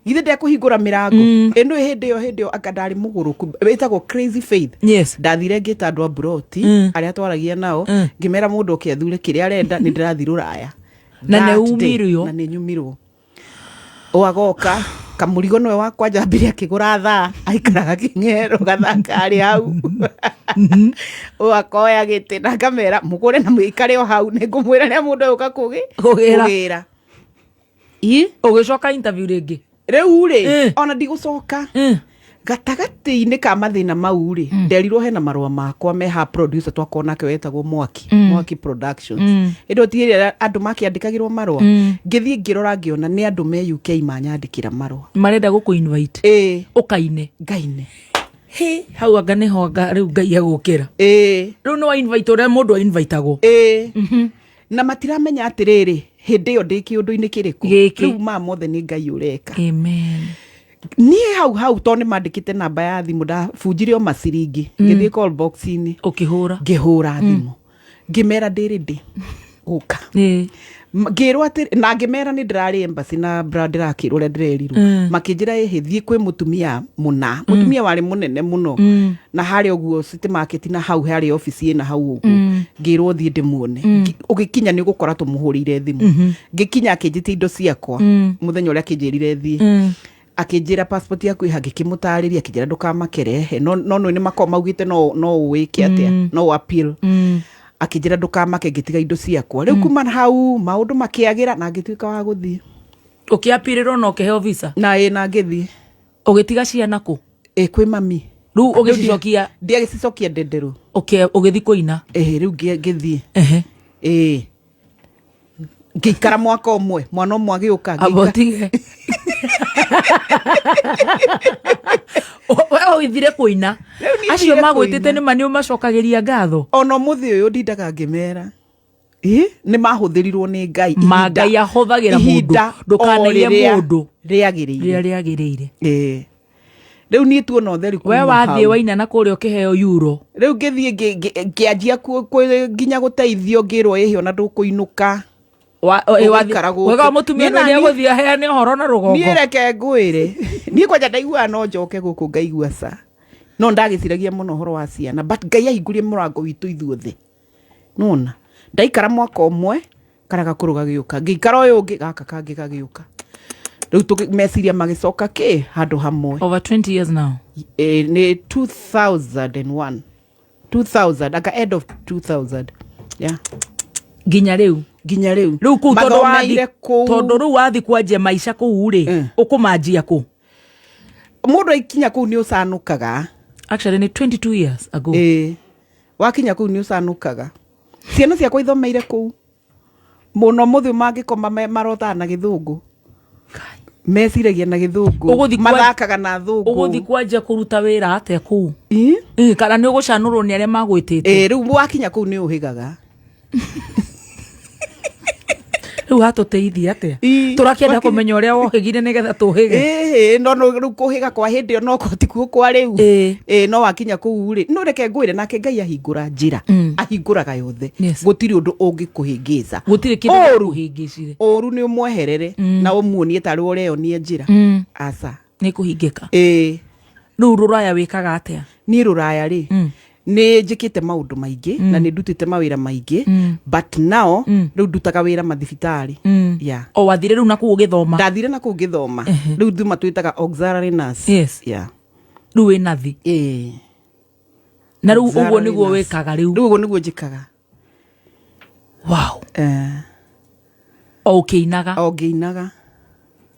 githĩ ndekũhingũra mĩrango ĩno hĩndĩ ĩyo hĩndĩ ĩyo anga ndarĩ mũgũrũku ĩtagwo crazy faith. Yes. Ndathire ngĩta andũ a mburoti arĩa twaragia nao ngĩmera mũndũ oke athure kĩrĩa arenda nĩ ndĩrathiĩ rũraya. Na nĩ That day, umirwo. Na nĩ nyumirwo ũagoka kamũrigo nĩwe wakwa njambire akĩgũra thaa aikaraga kĩng'ero gathaa karĩ hau ũakoya gĩtĩ na ngamera mũgũre na mũikare o hau nĩ ngũmwĩra rĩrĩa mũndũ egũka Kũgĩra. kũgĩra. Ĩ? Ũgĩcoka interview rĩngĩ? Rĩu rĩ ona ndigũcoka gatagatĩ-inĩ ka mathĩna mau rĩ nderirwo hena marũa makwa me ha producer twakorwo nake wetagwo Mwaki Mwaki Productions hĩndĩ ĩyo tigĩrĩra andũ makĩandĩkagĩrwo marũa ngĩthiĩ ngĩrora ngĩona nĩ andũ me UK manyandĩkĩra marũa. Marenda gũkũ invite. Ĩĩ. Ũkaine. Ngaine. Hĩ, hau anga nĩho anga rĩu Ngai egũkĩra. Ĩĩ. Rĩu nĩ wa invite ũrĩa mũndũ invitagwo. Ĩĩ, na matiramenya atĩrĩrĩ hĩndĩ ĩyo ndĩ kĩũndũ-inĩ kĩrĩkũ. Gĩkĩ. Rĩu ma mothe nĩ Ngai ũreka. Amen. Niĩ hau hau tondũ nĩ mandĩkĩte namba ya thimũ ndabunjire o maciringi ngĩthiĩ call box-inĩ. Ũkĩhũra. Ngĩhũra thimũ ngĩmera ndĩ ready gũka. Ngĩrwo atĩ na ngĩmera nĩ ndĩrarĩ embassy na bra ndĩrakĩrwo ũrĩa ndĩrerirwo. Makĩnjĩra, ĩhĩ, thiĩ kwĩ mũtumia mũna, mũtumia warĩ mũnene mũno na harĩa ũguo City Market, na hau harĩ obici ĩna hau ũguo. Ngĩrwo thiĩ ndĩmuone. Ũgĩkinya nĩ ũgũkora tũmũhũrĩire thimũ. Ngĩkinya akĩnjĩtia indo ciakwa. Mũthenya ũrĩa akĩnjĩrire thiĩ, akĩnjĩra passport yaku ĩha. Ngĩkĩmũtarĩria, akĩnjĩra ndũkamakerehe, no nĩ makorwo maugĩte no wĩke atĩa, no appeal. Akĩnjĩra ndũkamake. Ngĩtiga indo ciakwa. Rĩu kuma hau maũndũ makĩagĩra na ngĩtuĩka wa gũthiĩ. Ũkĩapirĩrwo na ũkĩheo visa? Na ĩ, na ngĩthiĩ. Ũgĩtiga ciana kũ? Ĩ, kwĩ mami. Rĩu ũgĩcicokia? Ndiagĩcicokia ndenderũ. Ũgĩthiĩ kũina? Ĩ, rĩu ngĩthiĩ. Ĩ, ngĩikara mwaka ũmwe, mwana ũmwe agĩũka. Amba ũtige, we ũgĩthire kũina? Rĩu niĩ Acio thire magwĩtĩte kũina. nĩ ma nĩ ũmacokagĩria ngatho? Ona ũmũthĩ ũyũ ndindaga ngĩmera ĩ nĩ mahũthĩrirwo nĩ Ngai. Ma Ngai ahũthagĩra mũndũ. Ihinda Ndũkanaiye o rĩrĩa mũndũ. rĩagĩrĩire. Rĩrĩa rĩagĩrĩire. Ĩ. Rĩu niĩ tuona ũtheri We kuma wathiĩ hau. waina na kũrĩa ũkĩheo euro? Rĩu ngĩthiĩ ngĩanjia nginya gũteithio, ngĩrwo ĩhĩ ona ndũkũinũka. Ũgũikara gũkũ. Wega mũtumia. Niĩ na nĩ egũthiĩ aheane ũhoro na rũgongo. Niĩ reke ngwĩre, niĩ kwanja ndaiguaga no njoke gũkũ, ngaigua ca no ndagĩciragia mũno ũhoro wa ciana, but Ngai ahingũrie mũrango witũ ithuothe. Nona ndaikara mwaka ũmwe, karĩa gakũrũ gagĩũka, ngĩikara ũyũ ũngĩ, gaka kangĩ gagĩũka. Rĩu meciria magĩcoka kĩ handũ hamwe. Over 20 years now. E, nĩ 2001, 2000, aka end of 2000, yeah. Nginya rĩu. Nginya rĩu. Rĩu kũu tondũ wathi Mathomeire kũu. Tondũ rĩu wathi kwanjia maica kũu rĩ, ũkũmanjia kũ? Mũndũ aikinya kũu nĩ ũcanũkaga. Actually nĩ 22 years ago. Ĩĩ, wakinya kũu nĩ ũcanũkaga. Ciana ciakwa ithomeire kũu mũno. Mũthĩ mangĩkoma marotaga na gĩthũngũ, meciragia na gĩthũngũ, mathakaga na thũngũ. Ũgũthi kwanjia kũruta wĩra atĩa kũu? Ĩ? Ĩ, kana nĩ ũgũcanũrwo nĩ arĩa magwĩtĩte? Ĩĩ, rĩu wakinya kũu nĩ ũhĩgaga. Rĩu hatũteithia atĩa? Ĩ, Tũrakĩenda kũmenya ũrĩa wohĩgire nĩgetha tũhĩge. Ĩĩ, no rĩu kũhĩga kwa hĩndĩ ĩyo no tikuo kwa rĩu. Ĩĩ, no wakinya kũu rĩ, no reke ngwĩre, nake Ngai ahingũra njĩra, ahingũraga yothe. Gũtirĩ ũndũ ũngĩkũhĩngĩca. Gũtirĩ kĩndũ Ũru. gĩkũhĩngĩcire. Ũru nĩ ũmweherere na ũmuonie tarĩ ũreyonia njĩra. Aca. Nĩ kũhingĩka. Ĩĩ. Rĩu rũraya wĩkaga atĩa? Niĩ rũraya rĩ, nĩ njĩkĩte maũndũ maingĩ na nĩ ndutĩte mawĩra maingĩ, but now rĩu ndutaga wĩra mathibitarĩ, yeah. O wathire rĩu na kũu ũgĩthoma? Ndathire na kũu ngĩthoma. Rĩu thuma twĩtaga auxiliary nurse. Yeah. Rĩu wĩ nathi? Ĩĩ. Na rĩu ũguo Auxiliary nĩguo nurse. wĩkaga rĩu? Rĩu ũguo nĩguo njĩkaga. Wow. Eh. O ũkĩinaga? O ngĩinaga.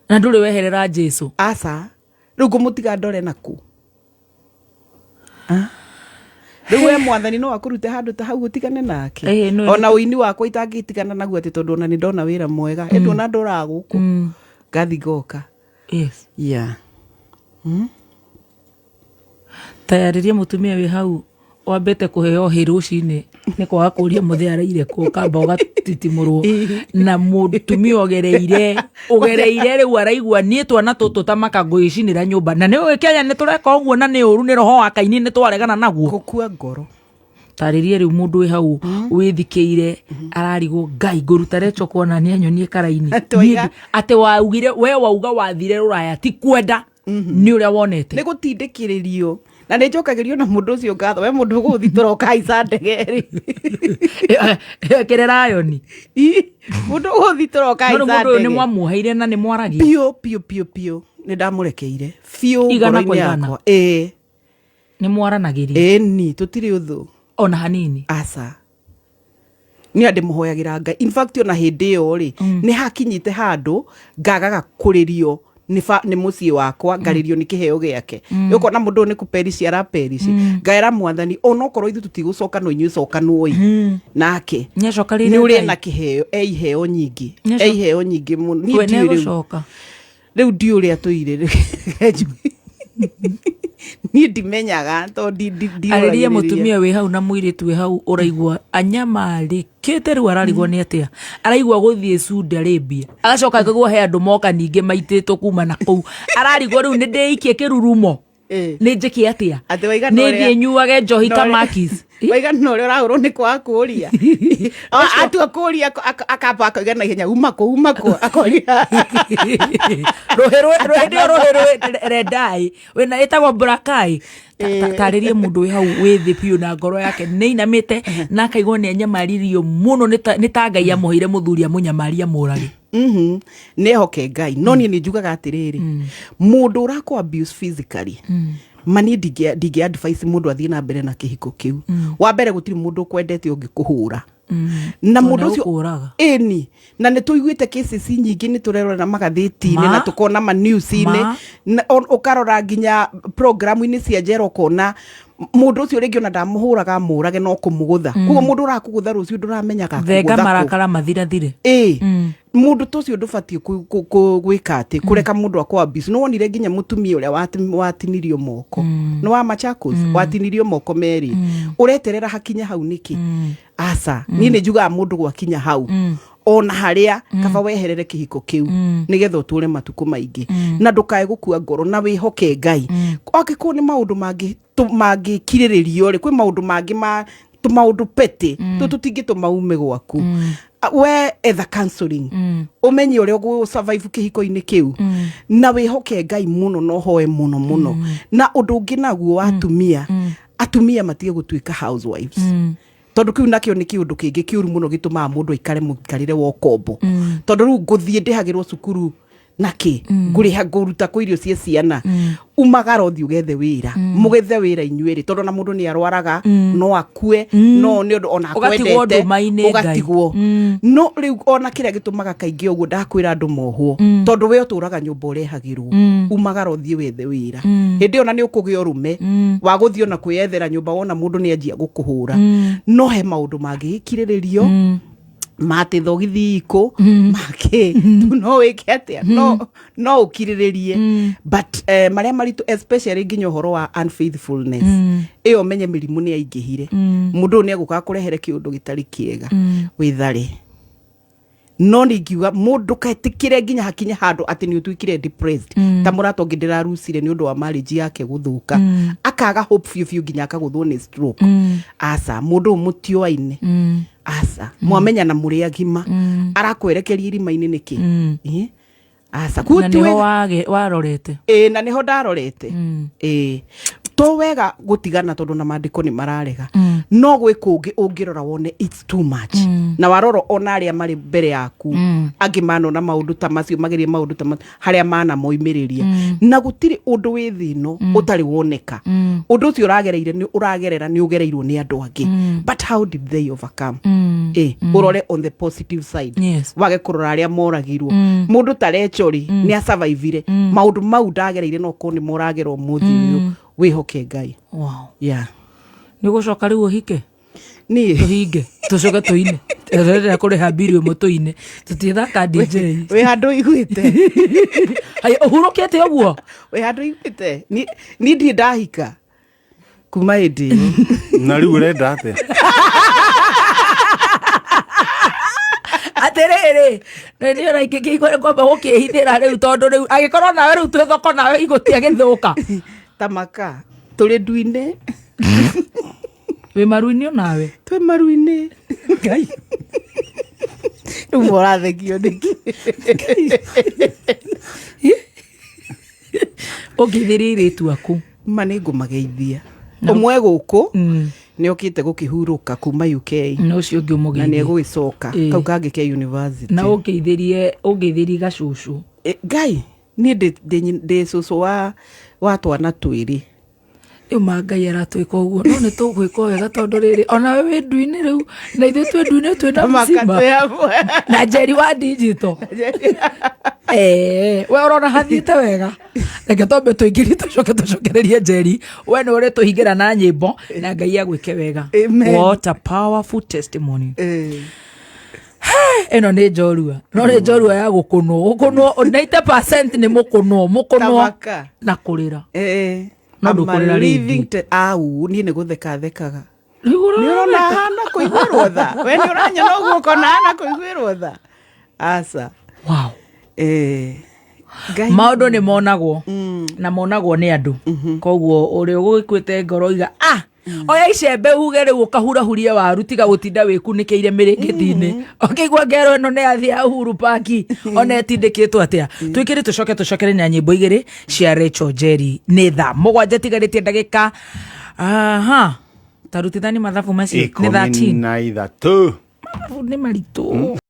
Na ndũrĩ weherera Jesu? Aca, rĩu ngũmũtiga ndore naku? Ah. Rĩu we Mwathani no akũrute handũ ta hau ũtigane nake? Ĩĩ, Ona ũini wakwa itangĩtigana naguo atĩ tondũ ona nĩ ndona wĩra mwega, ĩndĩ ona ndoraga gũkũ ngathi ngoka. Yeah. Tayarĩria mũtumia wĩ hau wambĩte kũheo hĩ rũcinĩ nĩ kwaga kũria mũthee araire kũ, kamba ũgatitimũrwo na mũtumia ũgereire ũgereire. Rĩu araigua niĩ twana tũtũ ta makangũgĩcinĩra nyũmba, na nĩ ũĩ Kenya nĩ tũreka ũguo na nĩ ũru, nĩ roho wa Kaini, nĩ twaregana naguo. Gũkua ngoro. Tarĩrie rĩu mũndũ wĩ hau wĩthikĩire ararigwo, Ngai ngũruta recho kuona nĩ anyonie karaini. Atĩ waugire we wauga wathire rũraya ti kwenda, nĩ ũrĩa wonete. Nĩ gũtindĩkĩrĩrio, na nĩ njokagĩrio na mũndũ ũcio ngatho. We mũndũ ũgũthi tũroka haica ndege rĩ. Ĩkĩre rayoni. Mũndũ ũgũthi tũroka No rĩu haica mũndũ ũyũ nĩ ndege. mwamuoheire na nĩ mwaragia? Biũ biũ biũ biũ, nĩ ndamũrekeire biũ. Igana kwa Ngoro-inĩ igana. yakwa, ĩĩ. Nĩ mwaranagĩria? Ĩni, tũtirĩ ũthũ. Ona hanini? Aca, nĩ andĩ mũhoyagĩra Ngai. In fact, ona hĩndĩ ĩyo rĩ, nĩ hakinyĩte handũ ngagaga kũrĩrio nĩ mũciĩ wakwa, ngarĩrio nĩ kĩheo gĩake. Ũkona mũndũ ũyũ nĩ kũperici araperici. Ngaĩra Mwathani, onokorwo ithuĩ tũtigũcoka, no inyuĩ cokanwoi nake. Nĩacokarĩire Nĩ ũrĩ Ngai. na kĩheo, e iheo nyingĩ. E iheo nyingĩ mũno. Niĩ We ndiũĩ rĩu. nĩegũcoka. Rĩu ndiũ ũrĩa tũire, niĩ ndimenyaga tondũ Arĩria ndiũragĩrĩria. Mũtumia wĩ hau na mũirĩtu wĩ hau ũraigua anyamarĩkĩte, rĩu ararigwo nĩ atĩa, araigua gũthiĩ Saudi Arabia, agacoka akaigua he andũ moka ningĩ maitĩtwo kuma na kũu, ararigwo rĩu nĩ ndĩikie kĩrurumo, nĩ njĩke atĩa? Atĩ waiga na Nĩ thiĩ nyuage njohi ta na makis. Waiga na ũrĩa ũrahũrwo nĩ kwaga kũũria. Atua kũũria akamba akauga na ihenya uma kũ, uma kũ, akoria. Rũhĩ rũhĩ nĩo rũhĩ rwĩ rendai wĩna ĩtagwo burakai. Tarĩrie mũndũ wĩ hau wĩ thĩ biũ na ngoro yake nĩ inamĩte na akaigua nĩ anyamaririo mũno, nĩ ta Ngai amũheire mũthuri amũnyamarie amũrage. Nĩ ehoke Ngai, no niĩ nĩ njugaga atĩrĩrĩ, mũndũ ũrakũ abuse physically, ma niĩ ndingĩ advice mũndũ athiĩ na mbere na kĩhiko kĩu. Wa mbere, gũtirĩ mũndũ ũkwendete ũngĩkũhũra na Tondũ mũndũ ũcio. Nĩegũkũraga. Ĩni, na nĩ tũiguĩte cases nyingĩ, nĩ tũrerorera magathĩti-inĩ Ma. na tũkona ma news-inĩ Ma. na ũkarora nginya programu-inĩ cia njera, ũkona mũndũ ũcio rĩngĩ ona ndamũhũraga amũrage no kũmũgũtha. Koguo mũndũ ũrakũgũtha rũciũ ndũramenyaga thenga akũgũtha kũ. Marakara mathirathire. Ĩ, mũndũ ta ũcio ndũbatiĩ gwĩka atĩ kũreka mũndũ akũ abuse. Nĩ wonire nginya mũtumia ũrĩa watinirio moko nĩ wa Machakos, watinirio moko merĩ. Ũreterera hakinya hau nĩkĩ? Aca, niĩ nĩ njugaga mũndũ gwakinya hau, ona harĩa kaba weherere kĩhiko kĩu nĩgetha ũtũre matukũ maingĩ na ndũkae gũkua ngoro na wĩhoke Ngai. Angĩkorwo nĩ maũndũ mangĩ mangĩkirĩrĩrio rĩ, kwĩ maũndũ mangĩ ma tũmaũndũ petty tũ tũtingĩtũma ume gwaku. We etha counseling, ũmenye ũrĩa ũgũ survive kĩhiko-inĩ kĩu na wĩhoke Ngai mũno na ũhoe mũno mũno. Na ũndũ ũngĩ naguo wa atumia, atumia matige gũtuĩka housewives, tondũ kĩu nakĩo nĩ kĩũndũ kĩngĩ kĩũru mũno gĩtũmaga mũndũ aikare mũikarĩre wa ũkombo, tondũ rĩu ngũthiĩ ndĩhagĩrwo cukuru nakĩ, ngũrĩha ngũruta kũ irio cia ciana? Umagara ũthiĩ ũgethe wĩra, mũgethe wĩra inyuĩrĩ, tondũ ona mũndũ nĩ arwaraga, no akue, no nĩ ũndũ ona Ũgatigwo akwendete. nduma-inĩ, Ngai. Ũgatigwo. No rĩu ona kĩrĩa gĩtũmaga kaingĩ ũguo ndakwĩra andũ mohwo, tondũ we ũtũraga nyũmba ũrehagĩrwo. Umagara ũthiĩ wethe wĩra. Hĩndĩ ĩyo na nĩ ũkũgĩa ũrũme wa gũthiĩ ona kwĩyethera nyũmba wona mũndũ nĩ anjia gũkũhũra. No he maũndũ mangĩgĩkirĩrĩrio matĩ thogithi ikũ makĩ no wĩke atĩa, no ũkirĩrĩrie, but marĩa maritũ, especially nginya ũhoro wa unfaithfulness ĩyo, menye mĩrimũ nĩ aingĩhire. Mũndũ ũyũ nĩ egũka kũrehere kĩũndũ gĩtarĩ kĩega, wĩthare. No ningiuga mũndũ ketĩkĩre nginya hakinye handũ atĩ nĩ ũtuĩkire depressed, ta mũrata ũngĩ ndĩrarucire nĩ ũndũ wa marriage yake gũthũka, akaga hope biũ biũ nginya akagũthwo nĩ stroke. Aca, mũndũ ũyũ mũtioaine, aca, mwamenyana mũrĩ agima, arakwerekeria irima-inĩ nĩkĩ? Ĩ? Aca. Na Kuo nĩho warorete. Ĩ, na nĩho ndarorete. Ĩ, to wega gũtigana, tondũ na maandĩko nĩ mararega, no gwĩ kũngĩ ũngĩrora wone it's too much, na warora ona arĩa marĩ mbere yaku angĩ manona maũndũ ta macio, magerie maũndũ ta macio harĩa manamoimĩrĩria, na gũtirĩ ũndũ wĩ thĩ ĩno ũtarĩ woneka. Ũndũ ũcio ũragereire nĩ ũragerera nĩ ũgereirwo nĩ andũ angĩ, but how did they overcome? Ĩ, ũrore on the positive side, wage kũrora arĩa moragirwo. Mũndũ ta Rachel rĩ, nĩ asurvivire maũndũ mau ndagereire, no korwo nĩ moragera ũmũthĩ ũyũ. Wĩhoke Ngai. Wow. Yeah. Nĩ ũgũcoka rĩu ũhike? Niĩ? Tũhinge tũcoke tũine, tũrenda kũrĩha mbiri ũmwe tũine, tũtithaka DJ. Wĩ handũ iguĩte? Haya, ũhurũkĩte ũguo? Wĩ handũ iguĩte? Niĩ ndirĩ ndahika kuma hĩndĩ ĩyo. Na rĩu ũrenda atĩa? Atĩrĩrĩ, nĩ ũraikĩkĩ kwamba gũkĩhithĩra rĩu, tondũ rĩu angĩkorwo nawe rĩu twĩ thoko nawe igũtia gĩthũka. Tamaka tũrĩ ndu-inĩ. Wĩ maru-inĩ onawe? Twĩ maru-inĩ. Ngai. Rĩu mũrathekio nĩkĩ? Ũngĩthĩria airĩtu aku? Ma nĩ ngũmageithia. Ũmwe gũkũ nĩ okĩte gũkĩhurũka kuma UK. Na ũcio ũngĩ? Na nĩ Ũmũgeithie. Egũgĩcoka. Kau kangĩ ke university. Na ũngĩithĩrie gacũcũ? E, Ngai, niĩ ndĩ cũcũ wa twana twĩrĩ. Rĩu ma Ngai aratwĩka ũguo, no nĩ tũgwĩka wega, tondũ rĩrĩ onawe wĩ ndu-inĩ rĩu na ithuĩ twĩ ndu-inĩ, twĩ na Maka mũcima twĩ hamwe. Na Njeri wa digital. We ũrona hathiĩte wega. Reke twambe tũingĩrie, tũcoke tũcokererie. Njeri, we nĩ ũrĩ tũhingĩra na nyĩmbo, na Ngai agwĩke wega. Amen. What a powerful testimony. Eh. Ĩno nĩ njorua, no nĩ njorua ya gũkũnwo, gũkũnwo 90% nĩ mũkũnwo, mũkũnwo Tamaka. na kũrĩra. Eh. No I'm a ndũkũrĩra rĩngĩ. living au niĩ nĩ gũtheka thekaga. Rĩu Nĩ ũrona ũrona hana kũiguĩrwo tha? We nĩ ũranyona ũguo ũkona hana kũiguĩrwo tha? Aca. Wow. Eh. Ngai. Maũndũ nĩ monagwo na monagwo nĩ andũ, koguo ũrĩa ũgũgĩkuĩte ngoro iga ah. Oya icembe uge rĩu ũkahurahurie waru, tiga gũtinda wĩkunĩkĩire mĩrĩngĩti-inĩ ũkĩigua ngero ĩno nĩ yathi ya Uhuru Park, ona ĩtindĩkĩtwo atĩa. Twĩkĩre tũcoke tũcokere na nyĩmbo igĩrĩ cia Rachel Njeri. Nĩ 7:00 tigarĩtie ndagĩka, aha, tarutithani mathabu macio nĩ Ikũmi 13. na ithatũ. Mathabu nĩ maritũ.